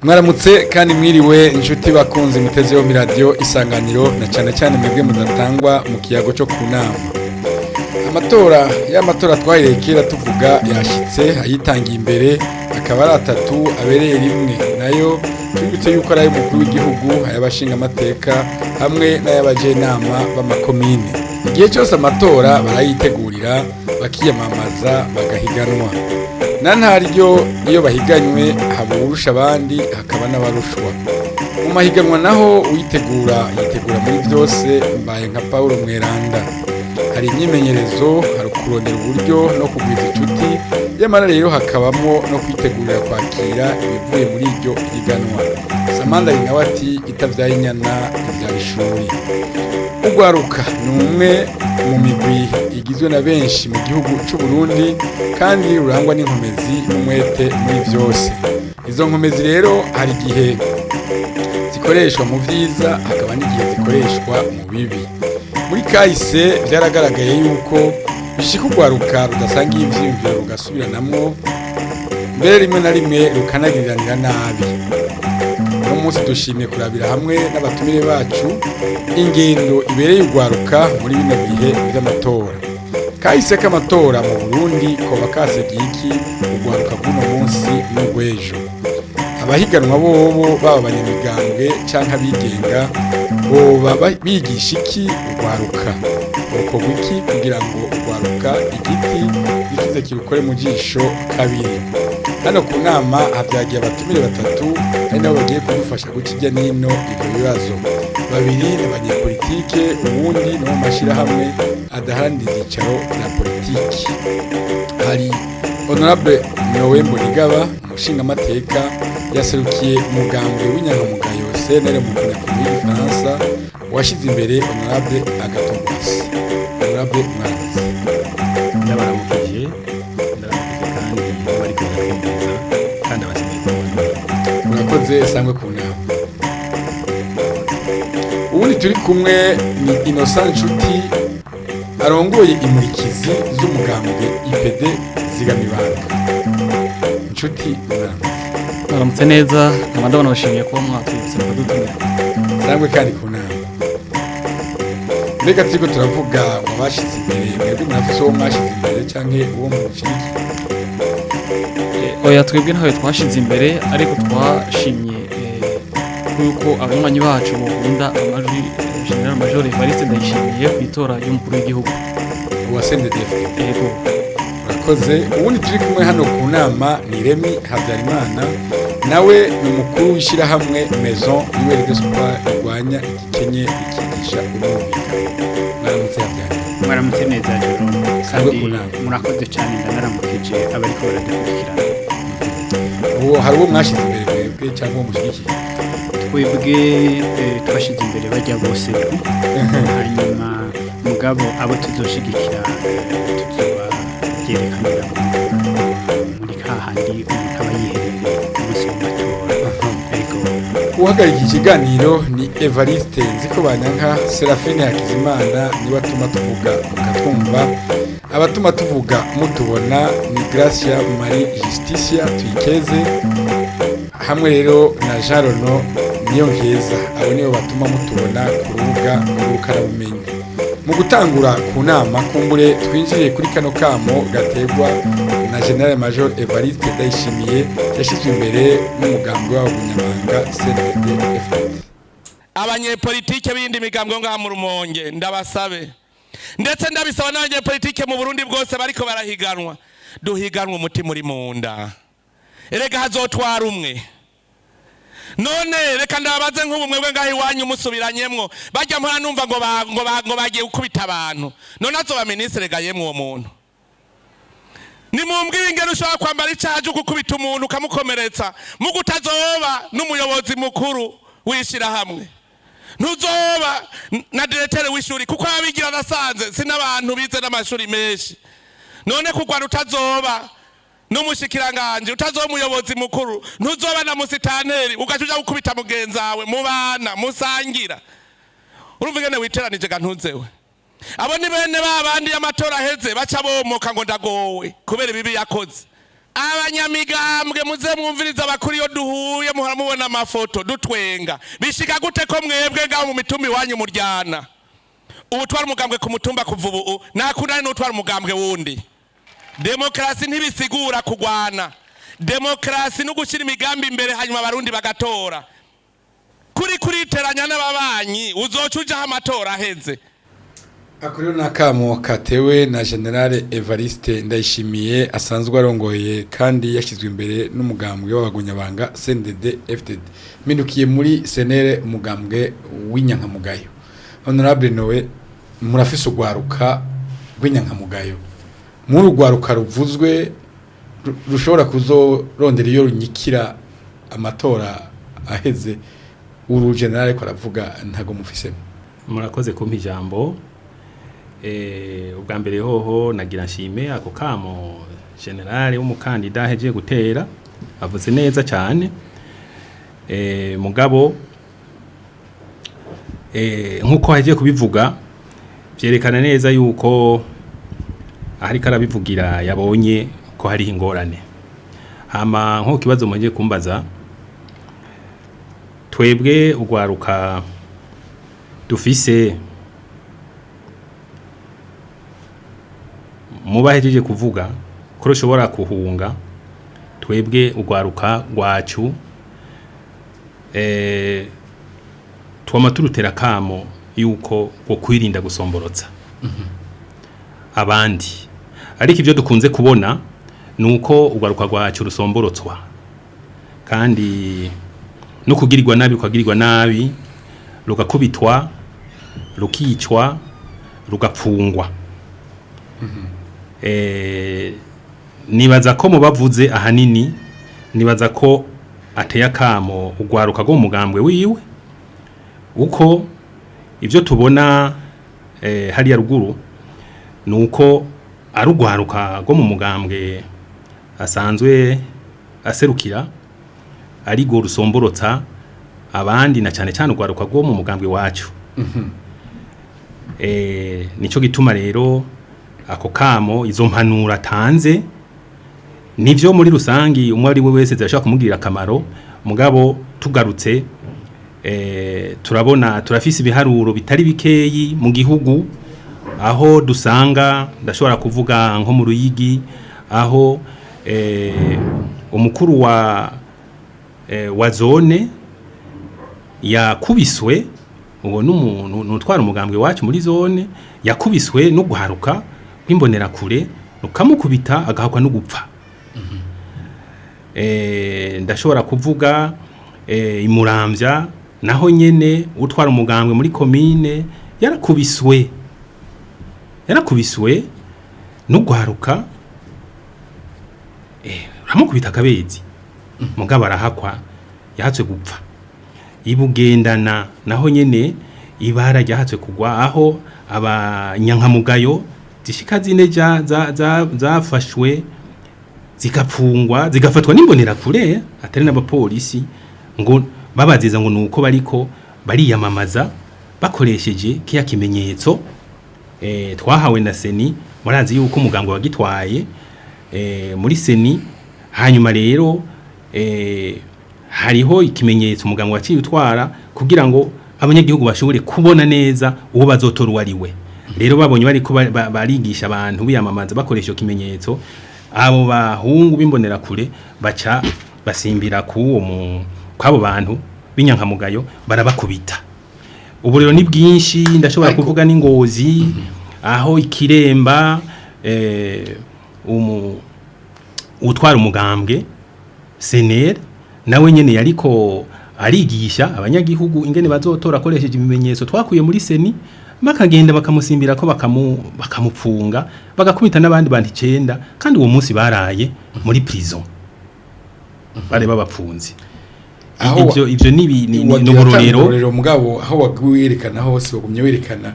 Mwaramutse kandi mwiriwe, inshuti bakunze muteze yompi Radiyo Isanganiro, na cyane cyane mwebwe mudatangwa mu kiyago cyo ku nama. Amatora y'amatora twahereye kera tuvuga yashitse, ayitangiye imbere akaba ari atatu abereye rimwe. Nayo twibutse yuko ari ay'umukuru w'igihugu, ay'abashingamateka hamwe n'ay'abajenama b'amakomine. Igihe cyose amatora barayitegurira, bakiyamamaza, bagahiganwa. Na ntaryo iyo bahiganywe haba uwurusha abandi, hakaba n'abarushwa. Mu mahiganwa naho uyitegura yitegura muri byose. Mbaye nka Paul Mweranda, hari imyimenyerezo, hari kurondera uburyo no kugwiza inshuti, nyamara rero hakabamo no kwitegurira kwakira ibivuye muri iryo higanwa. Samandari nawe ati: "Itabyaye inyana ibyara ishuri." Ugwaruka ni umwe mu migwi igizwe na benshi mu gihugu cy'u Burundi kandi rurangwa n'inkomezi n'umwete muri byose. Izo nkomezi rero hari igihe zikoreshwa mu byiza, hakaba n'igihe zikoreshwa mu bibi. Muri kahise byaragaragaye yuko bishika urwaruka rudasangiye ivyiyumviro rugasubiranamwo, mbere rimwe na rimwe rukanagiriranira nabi. Uno munsi dushimye kurabira hamwe n'abatumire bacu ingendo ibereye urwaruka muri bino bihe by'amatora. Kahise k'amatora mu Burundi koba kasegiye iki urwaruka bw'uno munsi n'urw'ejo? Abahiganwa bobo, baba abanyamigambwe canke abigenga, boba bigisha iki urwaruka? Bokorwa iki kugira ngo urwaruka igiti gikize kirukore mu jisho kabiri? Hano ku nama havyagiye abatumire batatu, ari nabo bagiye kudufasha guca irya nino ivyo bibazo. Babiri ni abanyepolitike, uwundi ni wo mu mashirahamwe adaharanira ivyicaro vya politiki. Hari Honorable Nowe Mbonigaba, umushingamateka yaserukiye umugambwe w'inyankamugayo CNL mu mfunyapfunyo y'igifaransa, washize imbere Honorable Agathon Rwasa. Honorable, mwaramutse. Ndabaramukije, ndabaramukije kandi bariko baratwumviriza, kandi abashimiye ko banduye. Murakoze, sangwe ku nama. Ubundi turi kumwe ni Innocent Nshuti, arongoye imurikizi z'umugambwe IPD Zigamibanga. Nshuti, mwaramutse. Mwaramutse neza, nkaba ndabona bashimiye kuba mwatwibutse mukadutumira. Sangwe kandi ku nama. Mbega turiko turavuga wabashize imbere, mwebwe murafise uwo mwashize imbere canke uwo mushigikiye? Oya, twebwe ntawe twashize imbere, ariko twashimye yuko abanywanyi bacu bokunda amajwi Général Major Evariste Ndayishimiye ku itora ry'umukuru w'igihugu. Uwa CNDD-FDD? Yego. Urakoze. Ubundi turi kumwe hano ku nama ni Remy Habyarimana, nawe ni umukuru w'ishyirahamwe Maison Lueur d'Espoir rirwanya igikenye rikigisha umwumvikano. Mwaramutse, Habyarimana. Mwaramutse neza, Jerome. Sangwe Kandi ku nama. murakoze cyane, ndanaramukije abariko baradukurikirana. Uwo hari uwo mwashyize imbere mwebwe cyangwa uwo mushyigikiye? Twebwe twashize imbere bajya bose ndwi, hanyuma mugabo abo tuzoshigikira tuzoba byerekanira muri kahandi umuntu aba yiherereye ku munsi w'amatora. Ego. Uhagarika ikiganiro ni Evariste Nzikobanyanka. Serafine Hakizimana niwe atuma tuvuga mukatwumva. Abatuma tuvuga mutubona ni Gracia Marie Justicia Tuyikeze hamwe rero na Jean Rono niyo nkeza. Abo nibo batuma mutubona ku rubuga ngurukanabumenyi. Mu gutangura ku nama, kumbure twinjiriye kuri kano kamo gategwa na Général Major Evariste Ndayishimiye, yashyizwe imbere n'umugambi wabo Bunyamabanga CNDD FDD. Abanyepolitike b'iyindi migambwe yo ngaha mu Rumonge, ndabasabe, ndetse ndabisaba n'abanyepolitike mu Burundi bwose bariko barahiganwa: duhiganwe umutima uri mu nda. Erega hazotwara umwe. None reka ndababaze, nk'ubu mwebwe ngaho iwanyu musubiranyemwo, bajya mpora numva ngo bagiye gukubita abantu, none azoba minisitiri ga yemwe uwo muntu? Nimumbwire ingene ushobora kwambara icaha cyo gukubita umuntu ukamukomeretsa, mugu utazoba n'umuyobozi mukuru w'ishirahamwe, ntuzoba na directeur w'ishuri, kuko abigira nasanze si n'abantu bize n'amashuri menshi. None kugwana utazoba n'umushikiranganje, utazoba umuyobozi mukuru, ntuzoba na musitanteri, ugaca uja gukubita mugenzawe mubana musangira, urumva ingene witeranije ga ntuzewe? Abo ni bene ba bandi y'amatora aheze baca bomoka ngo ndagowe kubera ibibi yakoze. Abanyamigambwe, muze mwumviriza abakuru. Iyo duhuye muhora mubona amafoto dutwenga. Bishika gute ko mwebwe ngaho mu mitumba iwanyu muryana? Ubutwara umugambwe ku mutumba kuva ubu nakundane n'utwara umugambwe wundi. Demokarasi ntibisigura kugwana. Demokarasi no gushyira imigambi imbere, hanyuma Abarundi bagatora. Kuri kuriteranya n'ababanyi, uzoca ujaho amatora aheze. Ako rero ni akamo katewe na Général Evariste Ndayishimiye, asanzwe arongoye kandi yashyizwe imbere n'umugambwe w'abagunyabanga CNDD FDD. Minukiye muri CNL, umugambwe w'inyankamugayo. Honorable Noe, murafise urwaruka rw'inyankamugayo. Muri urwaruka ruvuzwe rushobora kuzorondera iyo runyikira amatora aheze, uru général ariko aravuga ntago mufisemo? Murakoze kumpa ijambo. Ubwa mbere hoho nagira nshime ako kamo général w'umukandida ahejeje gutera, avuze neza cyane. Mugabo nkuko ahejeje kubivuga, vyerekana neza yuko ariko arabivugira yabonye ko hariho ingorane. Hama nko kibazo mugiye kumbaza, twebwe urwaruka dufise mubahejeje kuvuga ko rushobora kuhunga, twebwe urwaruka rwacu twama turutera kamo yuko rwo kwirinda gusomborotsa abandi. Ariko ibyo dukunze kubona ni uko urwaruka rwacu rusomborotswa, kandi no kugirirwa nabi, rukagirirwa nabi, rugakubitwa, rukicwa, rugapfungwa. Nibaza ko mu bavuze ahanini, nibaza ko ateye akamo urwaruka rwo mu mugambwe wiwe, uko ibyo tubona hariya ruguru ni uko ari urwaruka rwo mu mugambwe asanzwe aserukira ari rwo rusomborotsa abandi, na cyane cyane urwaruka rwo mu mugambwe wacu. Nico gituma rero ako kamo, izo mpanuro atanze, nivyo muri rusangi umwe ari we wese zirashobora kumugirira akamaro. Mugabo tugarutse, turabona turafise ibiharuro bitari bikeyi mu gihugu, aho dusanga, ndashobora kuvuga nko mu Ruyigi, aho umukuru wa zone yakubiswe. Uwo n'umuntu nutwara umugambwe wacu muri zone, yakubiswe no guharuka rw'imbonerakure, rukamukubita agahakwa no gupfa. Ndashobora kuvuga imuramvya, naho nyene utwara umugambwe muri komine yarakubiswe no guharuka, ramukubita akabezi, mugabo arahakwa, yahatswe gupfa. Ibugendana naho nyene ibara ryahatswe kugwa, aho abanyankamugayo zishika zine zafashwe, zigapfungwa, zigafatwa n'imbonerakure atari n'abapolisi, ngo babaziza ngo nuko bariko bariyamamaza bakoresheje kiya kimenyetso twahawe na CENI. Murazi yuko umugambwe wagitwaye muri CENI. Hanyuma rero hariho ikimenyetso umugambwe waciye utwara kugira ngo abanyagihugu bashobore kubona neza uwo bazotora uwo ari we. Rero babonye bariko barigisha abantu biyamamaza bakoresha iyo kimenyetso, abo bahungu b'imbonerakure baca basimbira kuwo mu kwabo bantu b'inyankamugayo, barabakubita. Ubu rero ni bwinshi, ndashobora kuvuga n'ingozi, aho ikiremba utwara umugambwe CNL nawe nyene yariko arigisha abanyagihugu ingene bazotora akoresheje ibimenyetso twakuye muri CENI, bakagenda bakamusimbira ko bakamupfunga, bagakubita n'abandi bantu 9, kandi uwo munsi baraye muri prison, bare babapfunze. Aho Ivyo ni wagira atanga uburorero. Uburorero, mugabo aho wagiye werekana hose, wagumye werekana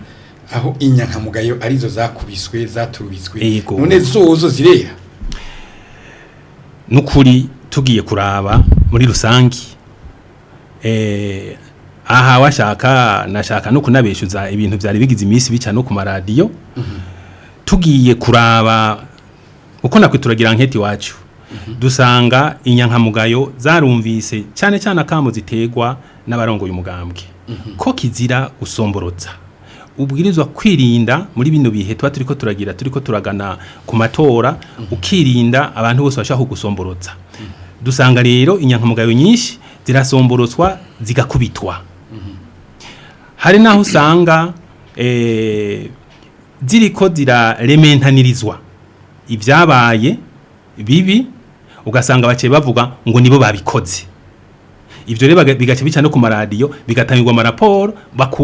aho inyankamugayo arizo zakubiswe, zaturubitswe. Ego. None zozo zirera? Nukuri tugiye kuraba muri rusangi, aha washaka nashaka no kunabeshuza ibintu vyari bigize iminsi bica no ku maradiyo. Tugiye kuraba uko nakwe turagira enquête iwacu. Dusanga inyankamugayo zarumvise cyane cyane akamo ziterwa n'abarongoye umugambwe ko kizira gusomborotsa, ubwirizwa kwirinda muri bino bihe tuba turiko turagira, turiko turagana ku matora, ukirinda abantu bose bashaka kugusomborotsa. Dusanga rero inyankamugayo nyinshi zirasomborotswa, zigakubitwa. Hari naho usanga ziriko zirarementanirizwa ibyabaye bibi, ugasanga baciye bavuga ngo nibo babikoze. Ibyo rero bigaca bica no ku maradiyo, bigatangirwa amaraporo,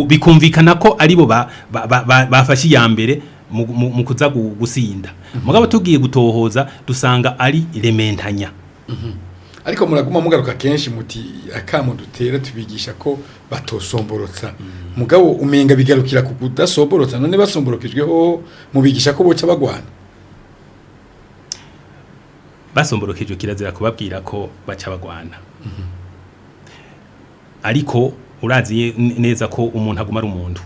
bikumvikana ko aribo bafashe iya mbere mu kuza gusinda. Mugabo tugiye gutohoza, dusanga ari rementanya. Ariko muraguma mugaruka kenshi muti akamo dutera tubigisha ko batosomborotsa, mugabo umenga bigarukira ku kudasomborotsa. None basomborokejweho mubigisha ko boca bagwana? Basomborokejwe kirazira kubabwira ko baca bagwana, ariko urazi neza ko umuntu aguma ari umuntu.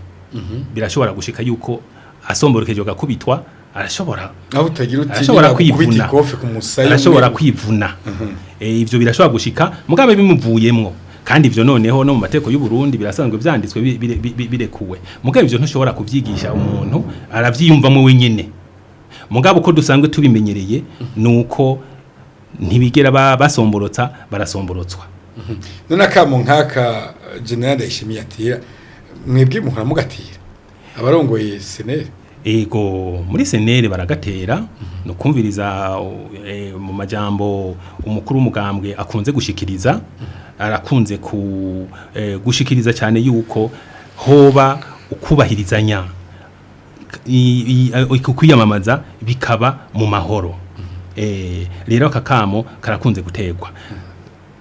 Birashobora gushika yuko asomborokejwe agakubitwa, arashobora aho utagira uti arashobora gukubita kwivuna. Ikofe ku musaya. Arashobora kwivuna. Ivyo birashobora gushika, mugabe bimuvuyemwo. Kandi ivyo noneho no mu mateko y'u Burundi birasanzwe vyanditswe, birekuwe. Mugabe ivyo ntushobora kuvyigisha umuntu, aravyiyumvamo wenyene. Mugabo uko dusanzwe tubimenyereye nuko ntibigera basomborotsa, barasomborotswa. None akamo nk'aka General Ndayishimiye atera, mwebwe muhora mugatera abarongoye CNL? Ego, muri CNL baragatera, no kumviriza mu majambo umukuru w'umugambwe akunze gushikiriza. Arakunze ku gushikiriza cyane yuko hoba ukubahirizanya, kwiyamamaza bikaba mu mahoro. Rero aka kamo karakunze gutegwa.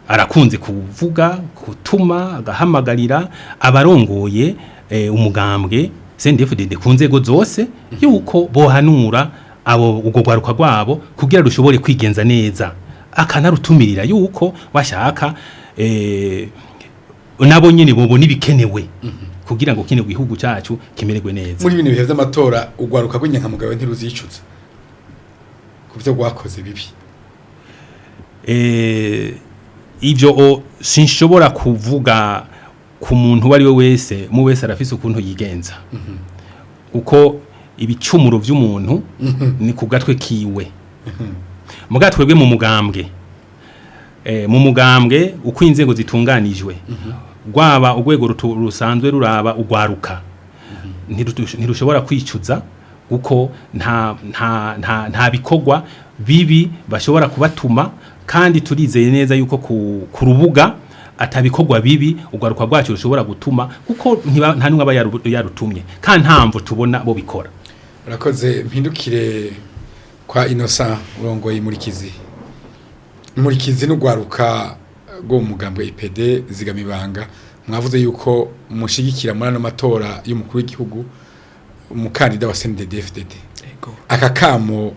Arakunze kuvuga, gutuma agahamagarira abarongoye umugambwe CNDD-FDD ku nzego zose yuko bohanura abo ubwo rwaruka rwabo kugira rushobore kwigenza neza, akanarutumirira yuko bashaka nabo nyene bobona ibikenewe kugira ngo kino gihugu cyacu kimererwe neza. Muri bino bihe vy'amatora, ugwaruka rw'inyankamugayo ntiruzicuza ku byo rwakoze bibi? Ivyo sinshobora kuvuga ku muntu uwo ari we wese. Mu wese arafise ukuntu yigenza, kuko ibicumuro vy'umuntu ni ku gatwe kiwe. Muga twebwe mu mugambwe, mu mugambwe uko inzego zitunganijwe, rwaba urwego rusanzwe ruraba ugwaruka, ntirushobora kwicuza, kuko nta bikorwa bibi bashobora kubatuma. Kandi turizeye neza yuko ku rubuga atabikorwa bibi ugwaruka rwacu rushobora gutuma, kuko nta numwe aba yarutumye, kandi nta mvo tubona bo bikora. Urakoze. Mpindukire kwa Innocent urongoye Imurikizi. Imurikizi n'ugwaruka rwo mu mugambwe IPD Zigamibanga, mwavuze yuko mushigikira muri ano matora y'umukuru w'igihugu umukandida wa CNDD-FDD. Ego. Aka kamo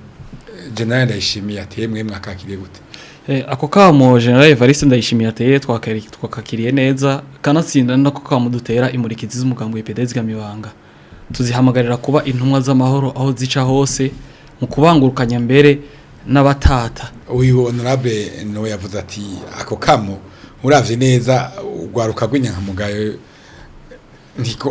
General Ndayishimiye ateye, mwe mwakakiriye gute? Ako kamo General Evariste Ndayishimiye ateye twakakiriye neza, kanatsinda nako kamo dutera imurikizi z'umugambwe IPD Zigamibanga. Tuzihamagarira kuba intumwa z'amahoro aho zica hose mu kubangurukanya mbere n'abatata. Uyu honorable no yavuze ati ako kamo uravye neza ugwaruka rw'inyankamugayo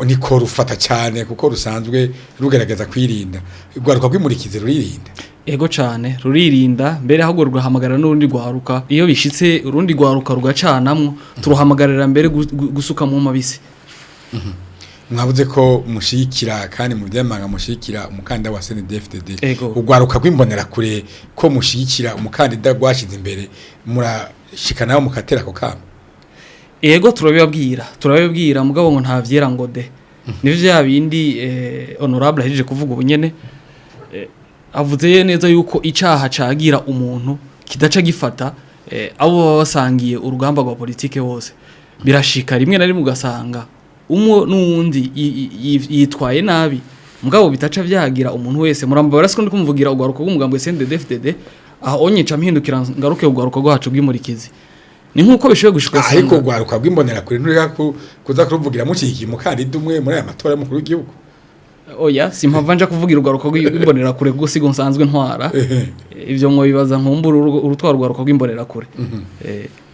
niko rufata cyane, kuko rusanzwe rugerageza kwirinda. Ugwaruka rw'imurikizi ruririnda? Ego cane, ruririnda mbere, ahubwo rugahamagarira n'urundi rwaruka. Iyo bishitse urundi rwaruka rugacanamwo, turuhamagarira mbere gusuka mu mabisi. Mwavuze ko mushikira kandi mu byamanga mushikira umukandida wa CNDD-FDD. Ego. Ugwaruka rw'imbonera kure ko mushikira umukandida rwashize imbere, murashika nawe mukatera ako kamo? Ego, turabibabwira, mugabo ngo nta vyera ngo de. Nivyo vya bindi honorable ahejeje kuvuga ubu nyene. Avuze neza yuko icaha cagira umuntu kidaca gifata abo baba basangiye urugamba rwa politike bose. Birashika rimwe na rimwe ugasanga umwe n'uwundi yitwaye nabi, mugabo bitaca vyagira umuntu wese. Muramba siko ndi kumvugira ugwaruka rw'umugambwe CNDD-FDD aho onye, ca mpindukira ngaruke ugwaruka rwacu rw'imurikizi. Ni nkuko bishoboye gushika Ariko ugwaruka rw'imbonera kure ntureka kuza kuruvugira mushigikiye umukandida umwe muri aya matora y'umukuru w'igihugu. Oya, simpava nja kuvugira urwaruka rw'imbonerakure gusiga nsanzwe ntwara. Ivyo mwobibaza nkumbura urutwara urwaruka rw'imbonerakure.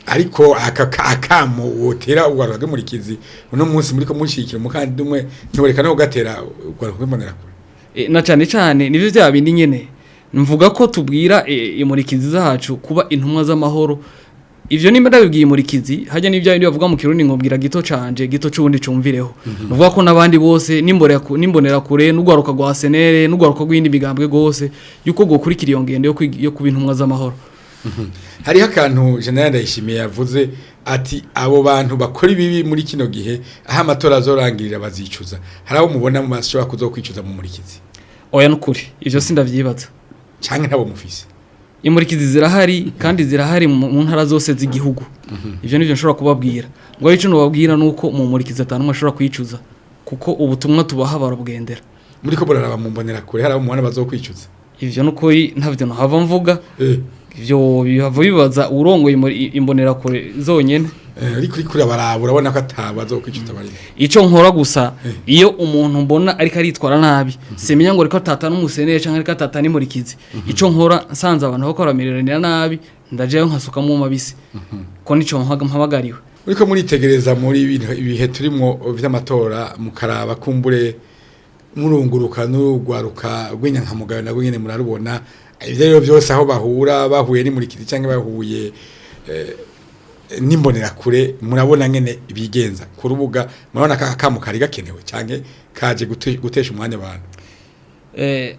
Ariko akamo wotera urwaruka rw'imurikizi uno munsi muriko mushikira umukandida umwe, ntiworeka no kugatera urwaruka rw'imbonerakure? Na cane cane nivyo vya bindi nyene mvuga ko tubwira imurikizi zacu kuba intumwa z'amahoro. Ivyo nimba ndabibwiye imurikizi hajya n'ibya bindi bavuga mu Kirundi ngo mbwira gito canje gito c'uwundi cumvireho, nuvuga ko n'abandi bose n'imbonera kure n'urwaruka rwa senere n'urwaruka rw'indi migambwe gose yuko gokurikira iyo ngendo yo kuba intumwa z'amahoro. Hariho akantu General Ndayishimiye yavuze ati abo bantu bakora ibibi muri kino gihe aho amatora azorangirira bazicuza. Hari abo mubona mu bashobora kuzokwicuza mu murikizi? Oya, nukuri ivyo sindavyibaza. Canke ntabo mufise? Imurikizi zirahari kandi zirahari mu ntara zose z'igihugu. Ivyo nivyo nshobora kubabwira. Ngo ico nobabwira nuko mu murikizi atanu ashobora kwicuza kuko ubutumwa tubaha barabugendera. Muriko muraraba mu mbonera kure, hari abo mubona bazokwicuza? Ivyo nukuri ntavyo nohava mvuga. Ivyo bihava bibaza urongoye imbonera kure zonyene. Ariko uriko urabaraba urabona ko ataba bazokwicuza bari? Ico nkora gusa, iyo umuntu mbona ariko aritwara nabi, simenya ngo ariko atata n'umusenere canke ariko atata n'imurikizi, ico nkora nsanze abantu bako baramereranira nabi ndajayo nkasukamo mabisi ko nico mpamagariwe. Uriko muritegereza muri ibihe turimwo vy'amatora, mukaraba kumbure murunguruka n'urugwaruka rw'inyankamugayo nabwo nyene murarubona, ivyo rero byose aho bahura bahuye n'imurikizi canke bahuye n'imbonerakure, murabona ngene bigenza ku rubuga, murabona ka kamo kari gakenewe canke kaje gutesha umwanya abantu?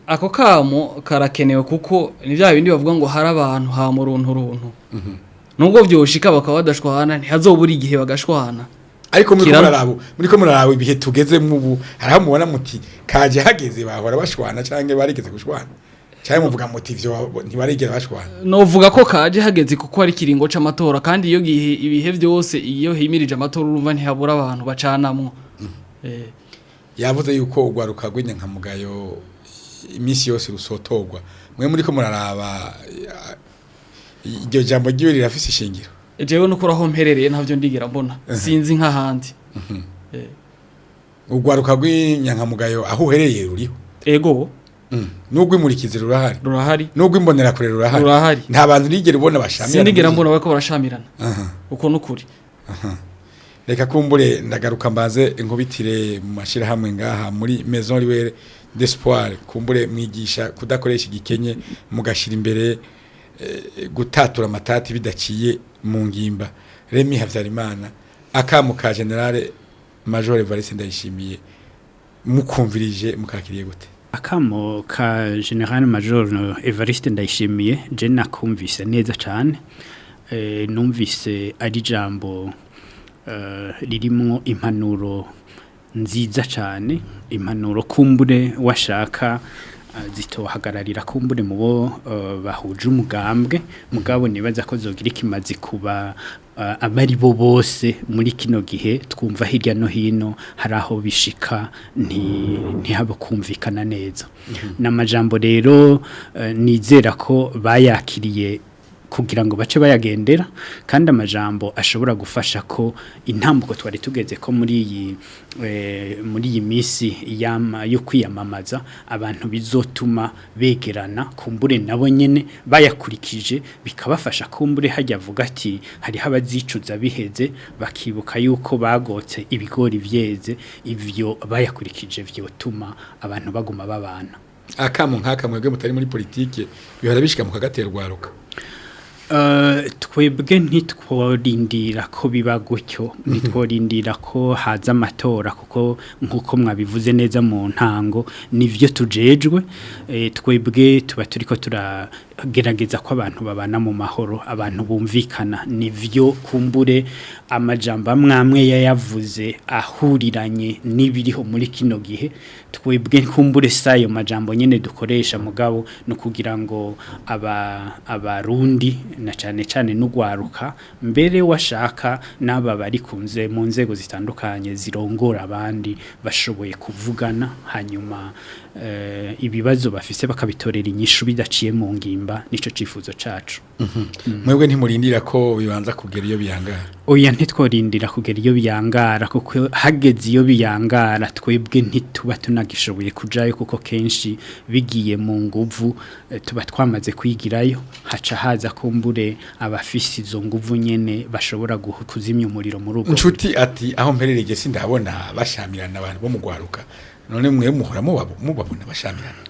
Ako kamo karakenewe kuko ni bya bindi bavuga ngo hari abantu ha muruntu runtu, nubwo vyoshika bakaba badashwana ntihazobura igihe bagashwana. Ariko muriko muraraba ibihe tugezemwo ubu, hari aho mubona muti kaje hageze, bahora bashwana canke barigeze gushwana, canke muvuga muti ivyo ntibarigera bashwana? Novuga ko kaje hageze kuko ari kiringo c'amatora, kandi iyo gihe ibihe byose iyo himirije amatora urumva ntihabura abantu bacanamwo. Yavuze yuko urwaruka rw'inyankamugayo iminsi yose rusotorwa. Mwe muriko muraraba, iryo jambo ryiwe rirafise ishingiro? Jewe nukuri aho mperereye ntavyo ndigera mbona, sinzi nk'ahandi. Urwaruka rw'inyankamugayo aho uherereye ruriho? Ego. N'urw'imurikizi rurahari? Rurahari. N'urw'imbonerakure rurahari? Rurahari. Nta bantu nigera ubona bashamirana? Sindigera mbona bariko barashamirana, uko nukuri. Reka kumbure ndagaruka mbaze inkubitire mu mashirahamwe ngaha muri Maison Lueur d'Espoir. Kumbure mwigisha kudakoresha igikenye, mugashira imbere gutatura amatati bidaciye mu ngimba. Remy Havyarimana, akamo ka General Major Evariste Ndayishimiye mukumvirije mukakiriye gute? Akamo ka General Major Evariste Ndayishimiye je nakumvise neza cyane. Numvise ari ijambo ririmwo impanuro nziza cyane, impanuro kumbure washaka zitohagararira kumbure mu bo bahuje umugambwe, mugabo nibaza ko zogira ikimazi kuba abari bo bose. Muri kino gihe twumva hirya no hino hari aho bishika ntihabe kumvikana neza. N'amajambo rero nizera ko bayakiriye kugira ngo bace bayagendera, kandi amajambo ashobora gufasha ko intambuko twari tugeze ko muri iyi misi yo kwiyamamaza abantu bizotuma begerana, kumbure nabo nyene bayakurikije bikabafasha. Kumbure hajya avuga ati hariho abazicuza biheze bakibuka yuko bagotse ibigori vyeze, ivyo bayakurikije vyotuma abantu baguma babana. Akamo nk'aka mwebwe mutari muri politike bihora bishika mukagatera urwaruka? Twebwe ntitworindira ko biba gutyo, ntitworindira ko haza amatora, kuko nk'uko mwabivuze neza mu ntango nivyo tujejwe. Twebwe tuba turiko turagerageza ko abantu babana mu mahoro, abantu bumvikana. Nivyo kumbure amajambo amwe amwe yayavuze ahuriranye n'ibiriho muri kino gihe. Twebwe kumbure sayo majambo nyene dukoresha, mugabo no kugira ngo aba abarundi na cane cane n'ugwaruka, mbere washaka n'aba bari kunze mu nzego zitandukanye zirongora abandi, bashoboye kuvugana, hanyuma ibibazo bafise bakabitorera inyishu bidaciye mu ngimba. tugomba, nico cifuzo cacu. Mwebwe ntimurindira ko bibanza kugera iyo biyangara? Oya, ntitworindira kugera iyo biyangara, kuko hageze iyo biyangara twebwe ntituba tunagishoboye kujayo, kuko kenshi bigiye mu nguvu tuba twamaze kwigirayo, haca haza kumbure abafise izo nguvu nyene bashobora kuzimya umuriro muri ubwo. Nshuti ati aho mperereye sindabona bashamirana abantu bo mu gwaruka, none mwe muhora mubabona bashamirana?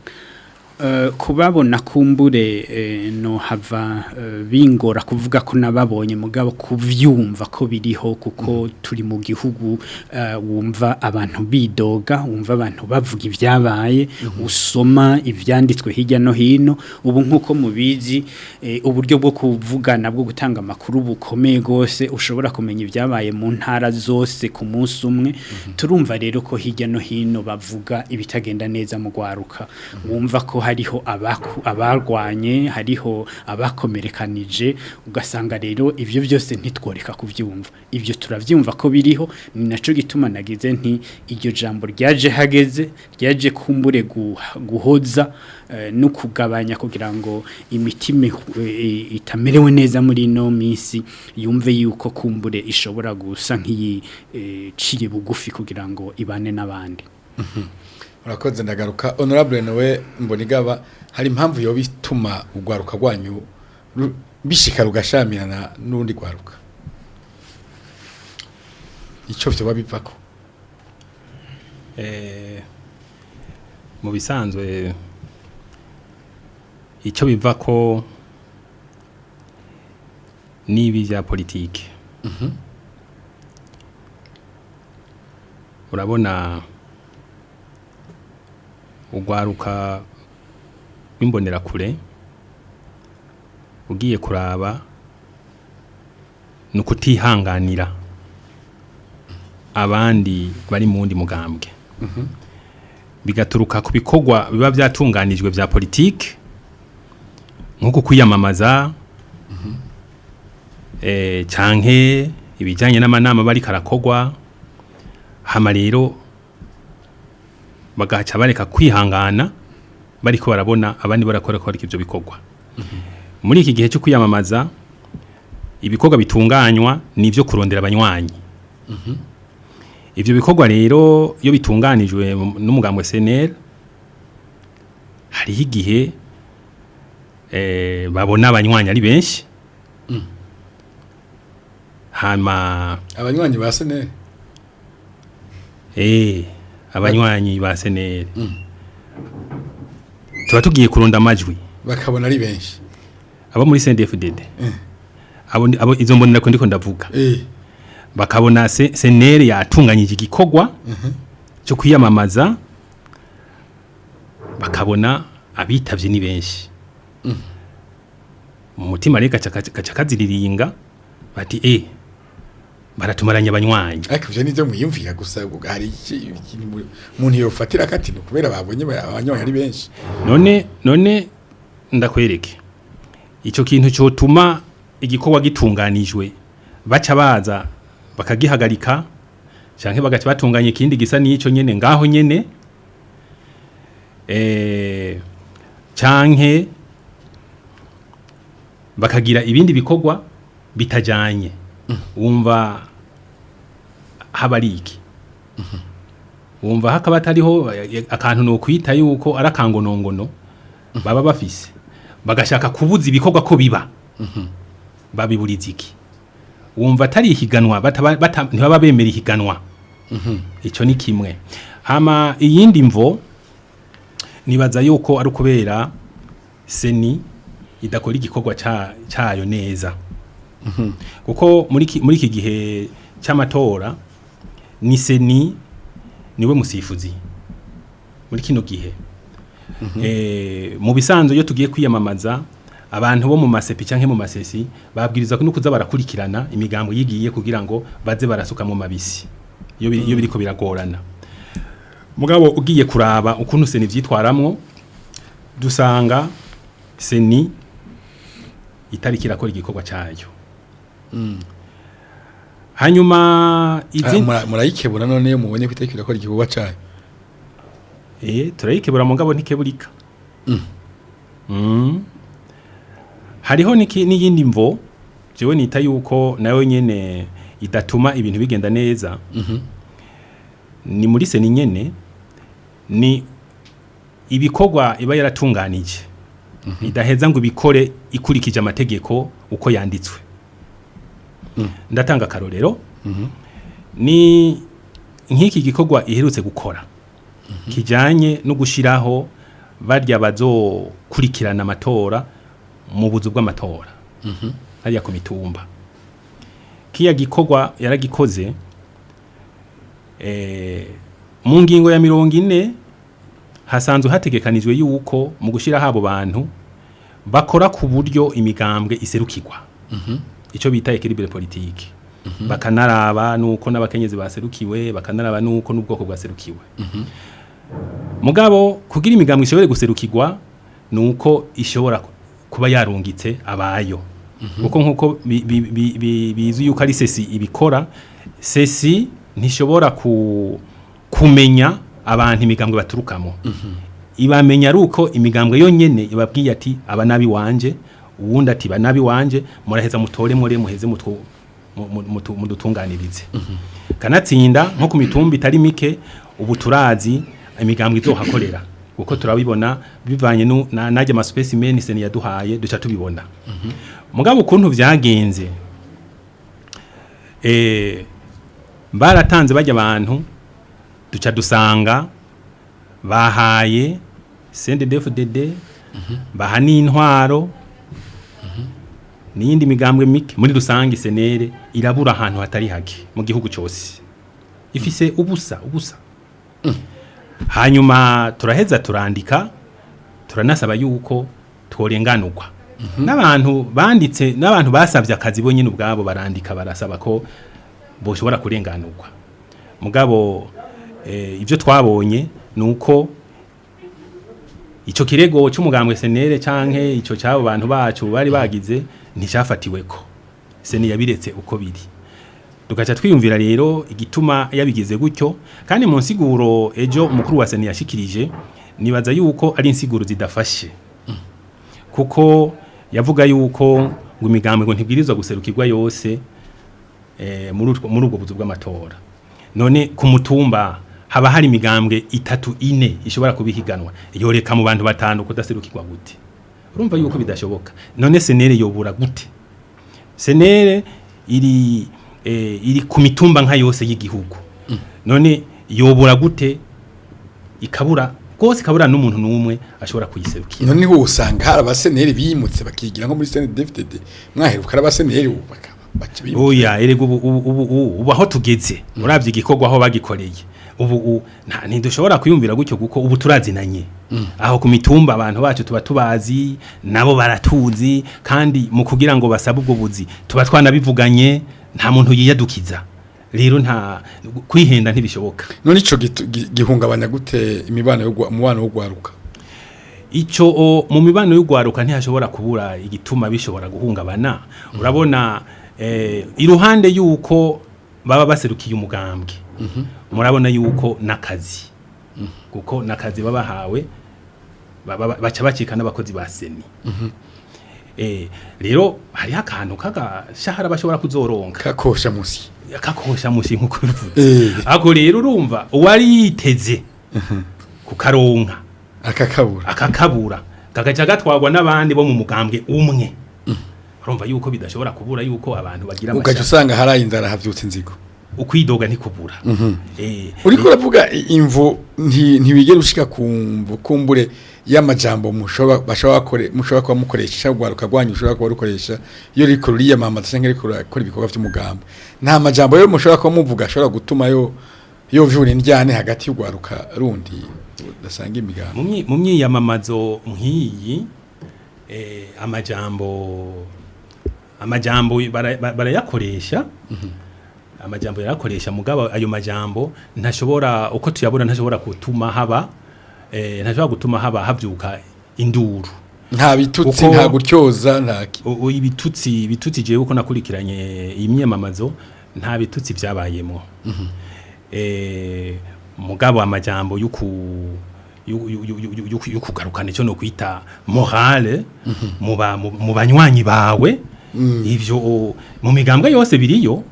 Kubabona kumbure no hava bingora kuvuga ko nababonye, mugabo kuvyumva ko biriho, kuko turi mu gihugu wumva abantu bidoga, wumva abantu bavuga ibyabaye, usoma ivyanditswe hirya no hino. Ubu nkuko mubizi, uburyo bwo kuvugana, bwo gutanga amakuru bukomeye gose, ushobora kumenya ibyabaye mu ntara zose ku munsi umwe. Turumva rero ko hirya no hino bavuga ibitagenda neza mu gwaruka, wumva ko hariho abarwanye, hariho abakomerekanije, ugasanga rero ivyo byose ntitworeka kuvyumva. Ivyo turavyumva ko biriho, ni naco gituma nagize nti iryo jambo ryaje hageze, ryaje kumbure guhoza no kugabanya, kugira ngo imitima itamerewe neza muri ino minsi yumve yuko kumbure ishobora gusa nk'iyi ciye bugufi kugira ngo ibane n'abandi. Urakoze, ndagaruka. Honorable Nowe Mbonigaba, hari impamvu yo bituma ugwaruka rwanyu bishika rugashamirana n'urundi gwaruka? Ico vyo bivako? Mu bisanzwe icyo biva ko nibi bya politike. Urabona ugwaruka rw'imbonerakure ugiye kuraba ni ukutihanganira abandi bari mu wundi mugambwe, bigaturuka ku bikorwa biba byatunganijwe vya politike, nko kwiyamamaza canke ibijanye n'amanama bari karakogwa. Hama rero bagaca bareka kwihangana bariko barabona abandi barakora ko ivyo bikorwa. Muri iki gihe cyo kwiyamamaza, ibikorwa bitunganywa nivyo kurondera abanywanyi. Ivyo bikorwa rero iyo bitunganijwe n'umugambwe CNL, hariho igihe babona abanywanyi ari benshi, hama Abanywanyi ba SNL? Abanywanyi ba CNL tuba tugiye kurunda amajwi. Bakabona ari benshi. Abo muri CNDD-FDD, abo izo mbonera ko ndiko ndavuga, bakabona CNL yatunganyije igikorwa cyo kwiyamamaza, bakabona abitavye ni benshi, mu mutima rero gaca kaziriringa bati baratumaranye abanywanyi. Ariko ivyo nivyo mwiyumvira gusa, hari ikintu umuntu yofatira kati ni kubera babonye abanywanyi ari benshi? None ndakwereke ico kintu cyotuma igikorwa gitunganijwe baca baza bakagihagarika, canke bagaca batunganya ikindi gisa n'ico nyene ngaho nyene, canke bakagira ibindi bikorwa bitajanye. Wumva haba ari iki? Wumva hakaba atariho akantu no kwita yuko ari akangonongono baba bafise, bagashaka kubuza ibikorwa ko biba, babiburiza iki? Wumva atari ihiganwa, ntibaba bemera ihiganwa. Ico ni kimwe. Hama iyindi mvo nibaza yuko ari ukubera CENI idakora igikorwa cayo neza, kuko muri iki gihe c'amatora ni CENI niwe musifuzi muri kino gihe. Mu bisanzwe iyo tugiye kwiyamamaza, abantu bo mu masepi canke mu masesi babwirizwa no kuza barakurikirana imigambo yigiye kugira ngo baze barasuka mu mabisi iyo biriko biragorana. Mugabo ugiye kuraba ukuntu CENI vyitwaramwo, dusanga CENI itariki irakora igikorwa cayo. Hanyuma izindi Murayikebura none iyo mubonye ko itariki irakora igikorwa cayo? Turayikebura, mugabo ntikeburika. Hariho n'iyindi mvo jewe nita yuko nayo nyene idatuma ibintu bigenda neza. Ni muri CENI nyene, ni ibikorwa iba yaratunganije idaheza ngo ibikore ikurikije amategeko uko yanditswe. Ndatanga akarorero, ni nk'iki gikorwa iherutse gukora kijanye no gushiraho barya bazokurikirana amatora mu buzu bw'amatora hariya ku mitumba. Kiya gikorwa yaragikoze mu ngingo ya 40 hasanzwe hategekanijwe yuko mu gushiraho abo bantu bakora ku buryo imigambwe iserukirwa, ico bita équilibre politique, bakanaraba nuko n'abakenyezi baserukiwe, bakanaraba nuko n'ubwoko bwaserukiwe. Mugabo kugira imigambwe ishobore guserukirwa nuko ishobora kuba yarungitse abayo, kuko nkuko bizwi yuko ari CECI ibikora, CECI ntishobora kumenya abantu imigambwe baturukamo. Ibamenya ari uko imigambwe yonyene ibabwiye ati: "Aba nabi wanje", uwundi ati: "Ba nabi wanje, muraheza mutore muri muheze mudutunganirize." Kanatsinda nko ku mitumba itari mike ubu turazi imigambwe izohakorera, kuko turabibona bivanye najya ama spécimens CENI yaduhaye, duca tubibona. Mugabo ukuntu vyagenze, baratanze bajya abantu, duca dusanga bahaye CNDD-FDD, baha n'intwaro n'iyindi migambwe mike. Muri rusange CNL irabura ahantu hatari hake mu gihugu cyose, ifise ubusa ubusa. Hanyuma turaheza turandika, turanasaba yuko tworenganurwa. N'abantu banditse, n'abantu basabye akazi bo nyine ubwabo barandika, barasaba ko boshobora kurenganurwa. Mugabo ibyo twabonye nuko ico kirego c'umugambwe CNL canke ico cyabo bantu bacu bari bagize nticyafatiweko. CENI yabiretse uko biri. Tugaca twiyumvira rero igituma yabigize gutyo. Kandi mu nsiguro ejo umukuru wa CENI yashikirije, nibaza yuko ari insiguro zidafashe, kuko yavuga yuko ngo imigambwe ngo ntibwirizwa guserukirwa yose muri ubwo buzu bw'amatora. None ku mutumba haba hari imigambwe itatu, ine ishobora kubihiganwa, yoreka mu bantu batanu kudaserukirwa gute? Urumva yuko bidashoboka. None CNL yobura gute? CNL iri ku mitumba nka yose y'igihugu. None yobura gute, ikabura rwose, ikabura n'umuntu n'umwe ashobora kuyiserukira? None niho usanga hari abaseneri bimutse bakigira nko muri CNDD-FDD, mwaheruka ari abaseneri ubu bakaba baca bimuka. Oya, erega ubu aho tugeze, uravye igikorwa aho bagikoreye ubu ntidushobora kwiyumvira gutyo, kuko ubu turazinanye aho ku mitumba. Abantu bacu tuba tubazi, nabo baratuzi, kandi mu kugira ngo basabe ubwo buzi tuba twanabivuganye. Nta muntu yiyadukiza rero, nta kwihenda, ntibishoboka. None ico gihungabanya gute imibano umubano wo gwaruka? Ico mu mibano y'ugwaruka ntihashobora kubura igituma bishobora guhungabana. Urabona, iruhande yuko baba baserukiye umugambwe, murabona yuko nakazi, kuko nakazi babahawe, baca bacika n'abakozi ba CENI. Rero hariho akantu k'agashahara bashobora kuzoronka. Kakosha musi. Kakosha musi nkuko bivuze. Ako rero urumva uwari yiteze kukaronka akakabura. Akakabura, kagaca gatwarwa n'abandi bo mu mugambwe umwe. Urumva yuko bidashobora kubura yuko abantu bagira ugaca amashaka. Usanga haraye inzara havyutse inzigo. Ukwidoga ntikubura. Uriko uravuga imvo, ntiwigera ushika ku mvo kumbure y'amajambo mushobora bashobora kore mushobora kuba mukoresha, cyangwa ugwaruka rwanyu ushobora kuba rukoresha iyo ruriko ruriyamamaza cyangwa ruriko rurakora ibikorwa vy'umugambi. Nta majambo yo mushobora kuba muvuga ashobora gutuma yo vyura indyane hagati y'ugwaruka rundi udasanga imigambi? Mu myiyamamazo nk'iyi, amajambo barayakoresha, amajambo yarakoresha. Mugabo ayo majambo ntashobora, uko tuyabona, ntashobora gutuma haba ntashobora gutuma haba havyuka induru. Nta bitutsi? Kuko Nta gutyoza, nta Ibitutsi, jewe uko nakurikiranye iyi myamamazo, nta bitutsi byabayemo. Mugabo amajambo yuku yo kugarukana icyo no kwita morale mu banywanyi bawe. Ivyo mu migambwe yose biriyo,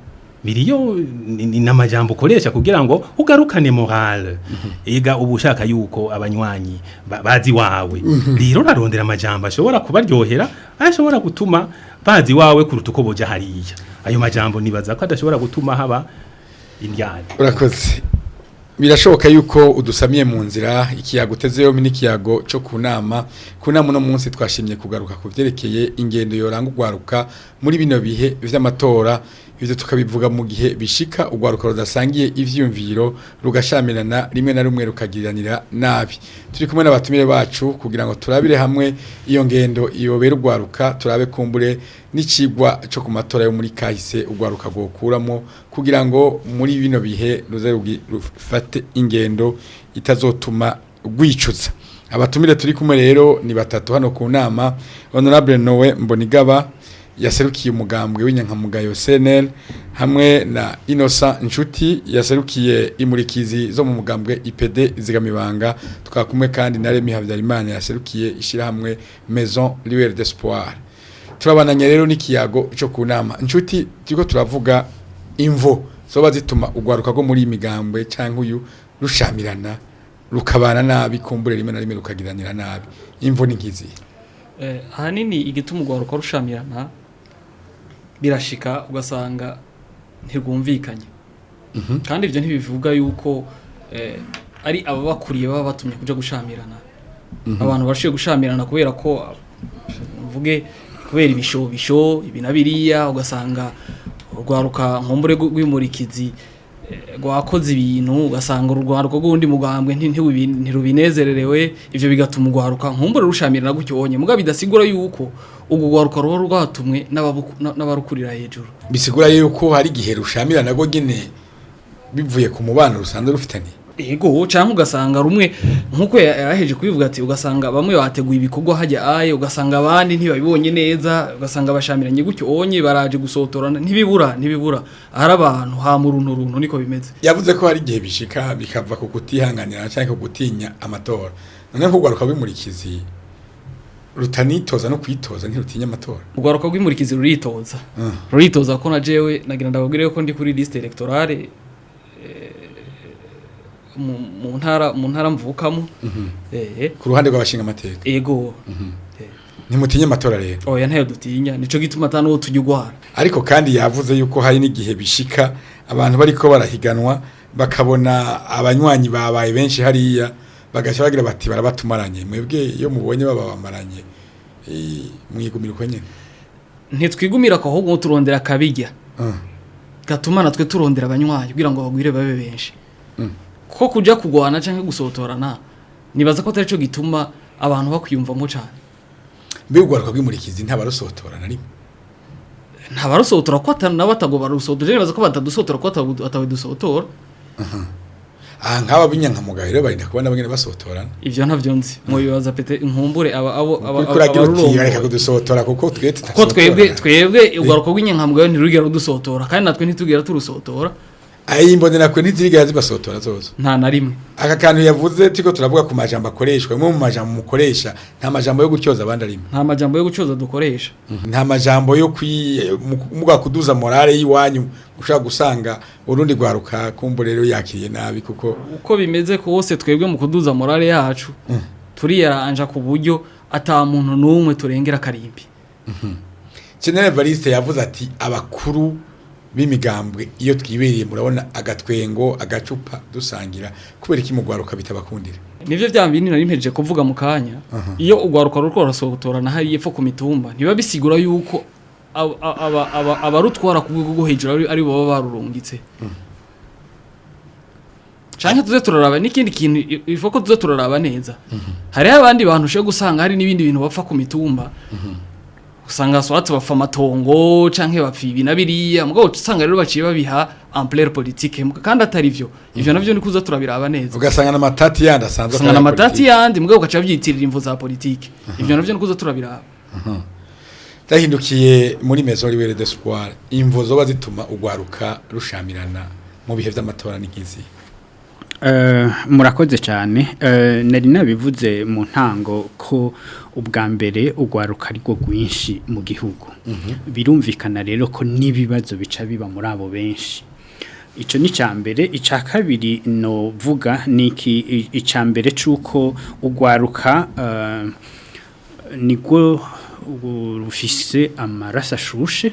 biriyo ni n'amajambo ukoresha kugira ngo ugarukane morale. Ega uba ushaka yuko abanywanyi bazi wawe, rero urarondera amajambo ashobora kubaryohera, ashobora gutuma bazi wawe kuruta uko boja hariya. Ayo majambo nibaza ko adashobora gutuma haba indyane. Urakoze. Birashoboka yuko udusamiye mu nzira, ikiyago utezeyo n'ikiyago cyo ku nama. Ku nama uno munsi twashimye kugaruka ku vyerekeye ingendo yoranga ugwaruka muri bino bihe vy'amatora. Ivyo tukabivuga mu gihe bishika ugwaruka rudasangiye ivyiyumviro, rugashamirana, rimwe na rumwe rukagiriranira nabi. Turi kumwe n'abatumire bacu kugira ngo turabire hamwe iyo ngendo iyobera ugwaruka, turabe kumbure n'icigwa cyo ku matora yo muri kahise ugwaruka rwokuramo kugira ngo muri bino bihe ruze rufate ingendo itazotuma rwicuza. Abatumire turi kumwe rero ni batatu hano ku nama: Honorable Noe Mbonigaba yaserukiye umugambwe w'inyankamugayo CNL, hamwe na Innocent Nshuti yaserukiye imurikizi zo mu mugambwe IPD Zigamibanga, twakumwe kandi na Remy Habyarimana yaserukiye ishirahamwe Maison Lueur d'Espoir. Turabananye rero n'ikiyago cyo ku nama. Nshuti, turiko turavuga imvo zoba zituma ugwaruka rwo muri iyi migambwe cyangwa uyu rushamirana, rukabana nabi, kumbure rimwe na rimwe rukagiranira nabi. Imvo ni nkizi? Ahanini igituma urwaruka rushamirana, birashika ugasanga ntirwumvikanye, kandi ibyo ntibivuga yuko ari ababakuriye baba batumye kuja gushamirana. Abantu bashiye gushamirana kubera ko, mvuge, kubera ibishobisho ibi na biriya, ugasanga urwaruka nkumbure rw'imurikizi rwakoze ibintu, ugasanga urwaruka rw'undi mugambwe ntirubinezererewe. Ivyo bigatuma urwaruka nkumbure rushamirana gutyo onye, mugabo bidasigura yuko urwo rwaruka ruba rwatumwe n'abarukurira hejuru. Bisigura yuko hari igihe rushamirana rwo nyene bivuye ku mubano rusanzwe rufitaniye. Ego, canke ugasanga rumwe nkuko yaheje kubivuga ati ugasanga bamwe bateguye ibikorwa hajya aye, ugasanga abandi ntibabibonye neza, ugasanga bashamiranye gutyo onye, baraje gusotorana. Ntibibura, ntibibura ahari abantu ha muruntu runtu niko bimeze. Yavuze ko hari igihe bishika bikava ku kutihanganira cyangwa ku gutinya amatora. None nk'urwaruka rw'imurikizi rutanitoza no kwitoza, ntirutinya amatora? Urwaruka rw'imurikizi ruritoza. Ruritoza ko na jewe nagira ndababwire ko ndi kuri liste électorale mu ntara mvukamo. Ku ruhande rw'abashinga amateka? Ego. Ntimutinye amatora rero? Oya, ntayo dutinya, nico gituma ata n'uwo tujya. Ariko kandi yavuze yuko hari n'igihe bishika abantu bariko barahiganwa, bakabona abanywanyi babaye benshi hariya, bagaca bagira bati barabatumaranye. Mwebwe iyo mubonye baba bamaranye, mwigumira uko nyene? Ntitwigumira ko, ahubwo turondera akabirya gatuma natwe turondera abanywanyi kugira ngo bagwire babe benshi. Kuko kuja kugwana canke gusotorana, nibaza ko atari cyo gituma abantu bakwiyumvamo cane. Mbe urwaruka rw'imurikizi ntabarusotora na rimwe? Ntabarusotora ko nabo batago barusotora. Nibaza ko batadusotora ko atawe dusotora. Aha nk'aba b'inyankamugayo rero barinda kubona bangene basotorana? Ivyo ntavyo nzi, mwobibaza pete nkumbure aba abo aba Uriko uragira uti abarurongoye. Bareka kudusotora kuko twe Kuko twebwe urwaruka rw'inyankamugayo ntirugera rudusotora, kandi natwe ntitugera turusotora. Ayi imbonerakure ntizirigera zibasotora zozo? Nta na rimwe. Aka kantu yavuze, turiko turavuga ku majambo akoreshwa, imwe mu majambo mukoresha, nta majambo yo gutyoza abandi arimo? Nta majambo yo gucoza dukoresha. Nta majambo yo muga kuduza morale y'iwanyu, ushobora gusanga urundi rwaruka kumbu rero yakiriye nabi kuko Uko bimeze kose, twebwe mu kuduza morale yacu turiyaranja ku buryo ata muntu n'umwe turengera karimbi. General Evariste yavuze ati abakuru b'imigambwe iyo twibereye murabona agatwengo, agacupa dusangira, kubera iki mugwaruka bitabakundira? Nivyo vya bindi nari mpejeje kuvuga mu kanya. Iyo urwaruka ruriko rurasotorana hariya epfo ku mitumba, ntibiba bisigura yuko abarutwara ku rwego rwo hejuru ari bo baba barurungitse. Canke tuze turaraba n'ikindi kintu, ifo ko tuze turaraba neza, hariho abandi bantu ushobora gusanga hari n'ibindi bintu bapfa ku mitumba, usanga swatse bapfa amatongo canke bapfa ibi na biriya, mugabo usanga rero baciye babiha ampleur politique kandi atari vyo. Ivyo navyo ni kuza turabiraba neza. Ugasanga n'amatati yandi asanzwe Usanga atari aya n'amatati politiki. yandi, mugabo ugaca babyitirira imvo za politike. Ivyo navyo ni kuza turabiraba. Zahindukiye muri Maison Lueur d'Espoir, imvo zoba zituma ugwaruka rushamirana mu bihe vy'amatora ni nkizi? Murakoze cyane. Nari nabivuze mu ntango ko ubwa mbere urwaruka ari rwo rwinshi mu gihugu. Birumvikana rero ko n'ibibazo bica biba muri abo benshi. Icyo ni icya mbere. Icya kabiri novuga ni iki: icya mbere cy'uko urwaruka nibwo rufise amaraso ashushe,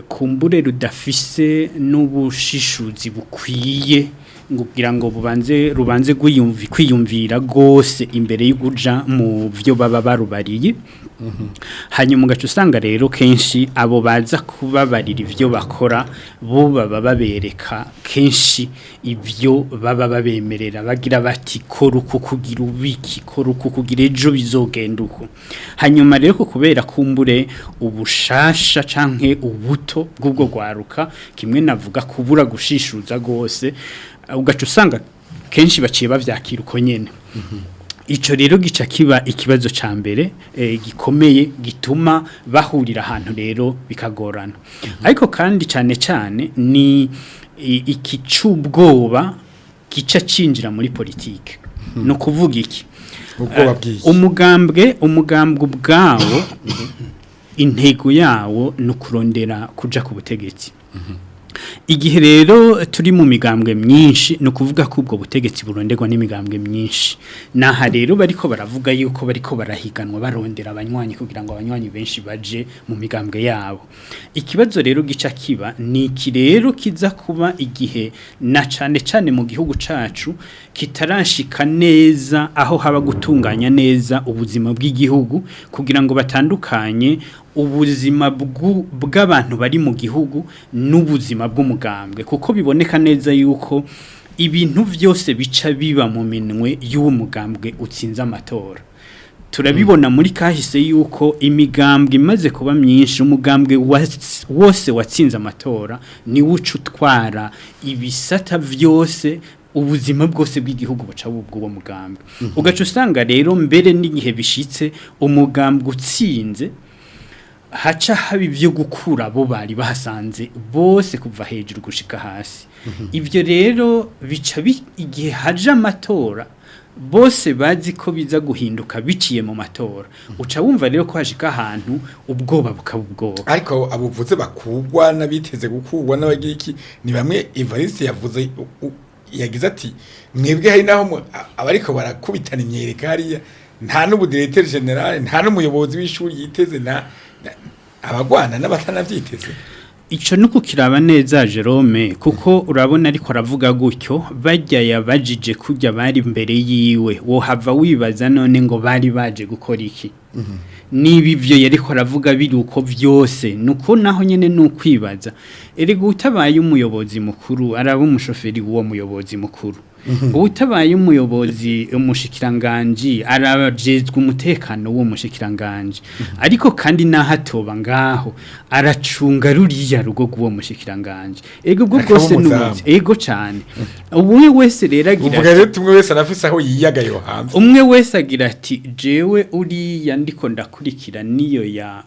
kumbure rudafise n'ubushishuzi bukwiye ngo kugira ngo bubanze rubanze kwiyumvira gose imbere y'ukuja mu byo baba barubariye. Hanyuma ugaca usanga rero kenshi abo baza kubabarira ibyo bakora, bo baba babereka kenshi ibyo baba babemerera, bagira bati: "Kora uku kugira ubiki, kora uku kugira ejo bizogenda uku." Hanyuma rero ko kubera kumbure ubushasha canke ubuto bw'ubwo rwaruka, kimwe navuga kubura gushishuza gose, ugaca usanga kenshi baciye bavyakira uko nyene. Ico rero gica kiba ikibazo ca mbere gikomeye gituma bahurira ahantu rero bikagorana. Ariko kandi cyane cyane ni iki c'ubwoba gica cinjira muri politike. No kuvuga iki? Ubwoba bw'iki? Umugambwe ubwawo, intego yawo ni ukurondera kuja ku butegetsi. Igihe rero turi mu migambwe myinshi, ni ukuvuga ko ubwo butegetsi buronderwa n'imigambwe myinshi. Naha rero bariko baravuga yuko bariko barahiganwa, barondera abanywanyi kugira ngo abanywanyi benshi baje mu migambwe yabo. Ikibazo rero gica kiba ni iki rero kiza kuba igihe, na cane cane mu gihugu cacu kitarashika neza aho haba gutunganya neza ubuzima bw'igihugu, kugira ngo batandukanye ubuzima bw'abantu bari mu gihugu n'ubuzima bw'umugambwe, kuko biboneka neza yuko ibintu byose bica biba mu minwe y'uwo mugambwe utsinze amatora. Turabibona muri kahise yuko imigambwe imaze kuba myinshi, umugambwe wose watsinze amatora niwo uca utwara ibisata vyose, ubuzima bwose bw'igihugu buca bubw'uwo mugambwe. Ugaca usanga rero mbere n'igihe bishitse umugambwe utsinze, haca haba ibyo gukura abo bari bahasanze bose kuva hejuru gushika hasi. Ibyo rero bica igihe haje amatora, bose bazi ko biza guhinduka biciye mu matora, uca wumva rero ko hashika ahantu ubwoba bukaba ubwoba. Ariko abuvuze bakugwa n'abiteze gukugwa n'abagira iki, ni bamwe Evariste yavuze, yagize ati: "Mwebwe hari naho abariko barakubitana imyereka hariya, nta n'ubu directeur général, nta n'umuyobozi w'ishuri yiteze, nta abagwana n'abatanavyiteze." Ico nuko kiraba neza, Jerome, kuko urabona ariko aravuga gutyo, bajya yabajije kujya bari imbere yiwe, wohava wibaza none ngo bari baje gukora iki niba ivyo yariko aravuga biri uko vyose? Nuko naho nyene nukwibaza. Erega utabaye umuyobozi mukuru araba umushoferi w'uwo muyobozi mukuru, utabaye umuyobozi umushikiranganji arabajejwe umutekano w'uwo mushikiranganji, ariko kandi naho atoba ngaho aracunga ruriya rugo rw'uwo mushikiranganji. Ego ubwo Akaba bwose umuzamu. n'ubuzi. Ego cane. Umwe wese rero agira Uvuga rero tumwe wese arafise aho yiyaga yo hanze. Umwe wese agira ati: "Jewe uriya ndiko ndakurikira niyo ya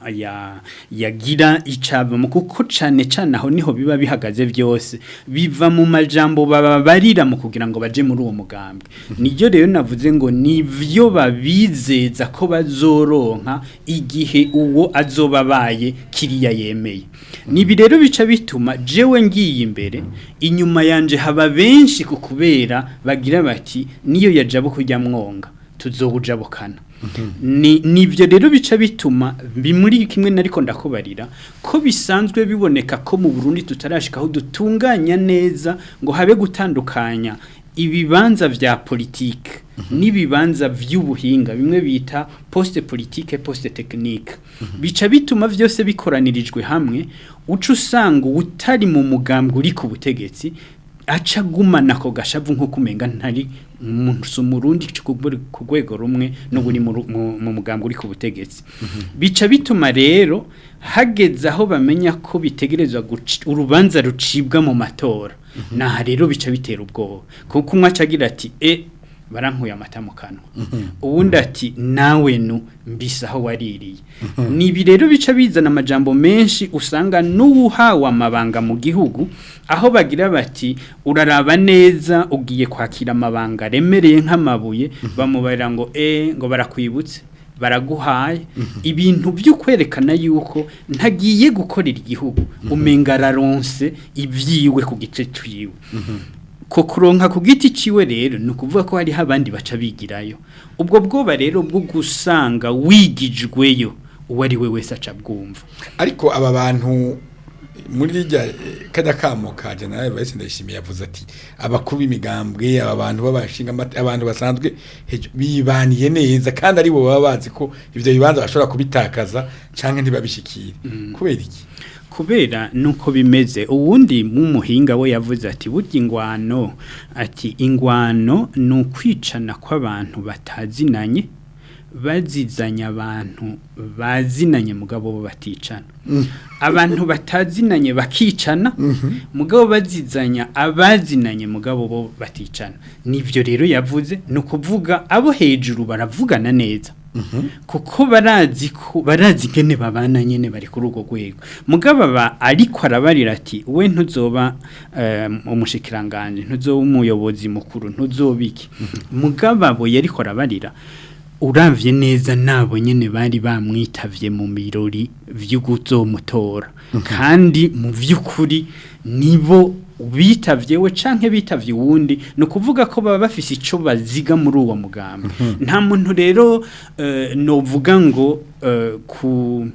yagira icabamo." Kuko cane cane aho niho biba bihagaze byose, biva mu majambo baba barira mu kugira ngo baje muri uwo mugambwe. Niryo rero navuze ngo nivyo babizeza ko bazoronka igihe uwo azoba abaye kiriya yemeye. Nibi rero bica bituma jewe ngiye imbere, inyuma yanje haba benshi, ku kubera bagira bati: "Niyo yajabo kujya mwonga tuzowujabukana." Ni nivyo rero bica bituma bimuri kimwe nariko ndakubarira ko bisanzwe biboneka ko mu Burundi tutarashika aho dutunganya neza ngo habe gutandukanya ibibanza vya politike n'ibibanza vy'ubuhinga, bimwe bita poste politique, poste technique. Bica bituma vyose bikoranirijwe hamwe, uca usanga utari mu mugambwe uri ku butegetsi aca agumana ako gashavu nko kumenga ntari umurundi ku rwego rumwe n'uburi mu mugambwe uri ku butegetsi. Bica bituma rero hageze aho bamenya ko bitegerezwa urubanza rucibwa mu matora, naha rero bica bitera ubwoba, kuko umwe aca agira ati: "E Barankuye amata mu kanwa. Uwundi ati nawe nu mbisa aho waririye. Nibi rero bica bizana amajambo menshi, usanga n'uwuhawe amabanga mu gihugu aho bagira bati uraraba neza ugiye kwakira amabanga aremereye nk'amabuye, bamubarira ngo ngo barakwibutse, baraguhaye ibintu byo kwerekana yuko ntagiye gukorera igihugu, umenga araronse ibyiwe ku gice ciwe. Ko kuronka ku giti ciwe rero ni ukuvuga ko hariho abandi baca bigirayo. Ubwo bwoba rero bwo gusanga wigijweyo, uwo ari we wese aca bwumva. Ariko aba bantu muri rijya kajya kamo ka General Evariste Ndayishimiye yavuze ati abakuru b'imigambwe, aba bantu b'abashinga abantu basanzwe bibaniye neza, kandi ari bo baba bazi ko ivyo bibanza bashobora kubitakaza canke ntibabishikire. Kubera iki? Kubera nuko bimeze. Uwundi mumuhinga we yavuze ati burya ingwano, ati ingwano ni ukwicana kw'abantu batazinanye bazizanya abantu bazinanye mugabo bo baticana. Abantu batazinanye bakicana, mugabo bazizanya abazinanye mugabo bo baticana. Nivyo rero yavuze, ni ukuvuga abo hejuru baravugana neza kuko barazi ko barazi ingene babana nyene, bari kuri urwo rwego. Mugabo aba ariko arabarira ati we ntuzoba umushikiranganje, ntuzoba umuyobozi mukuru, ntuzoba iki. Mugabo abo yariko arabarira, uravye neza nabo nyene bari bamwitavye mu birori vy'ukuzomutora, kandi mu vy'ukuri nibo bitavye we canke bitavye uwundi. Ni ukuvuga ko baba bafise ico baziga muri uwo mugambi. Nta muntu rero novuga ngo ku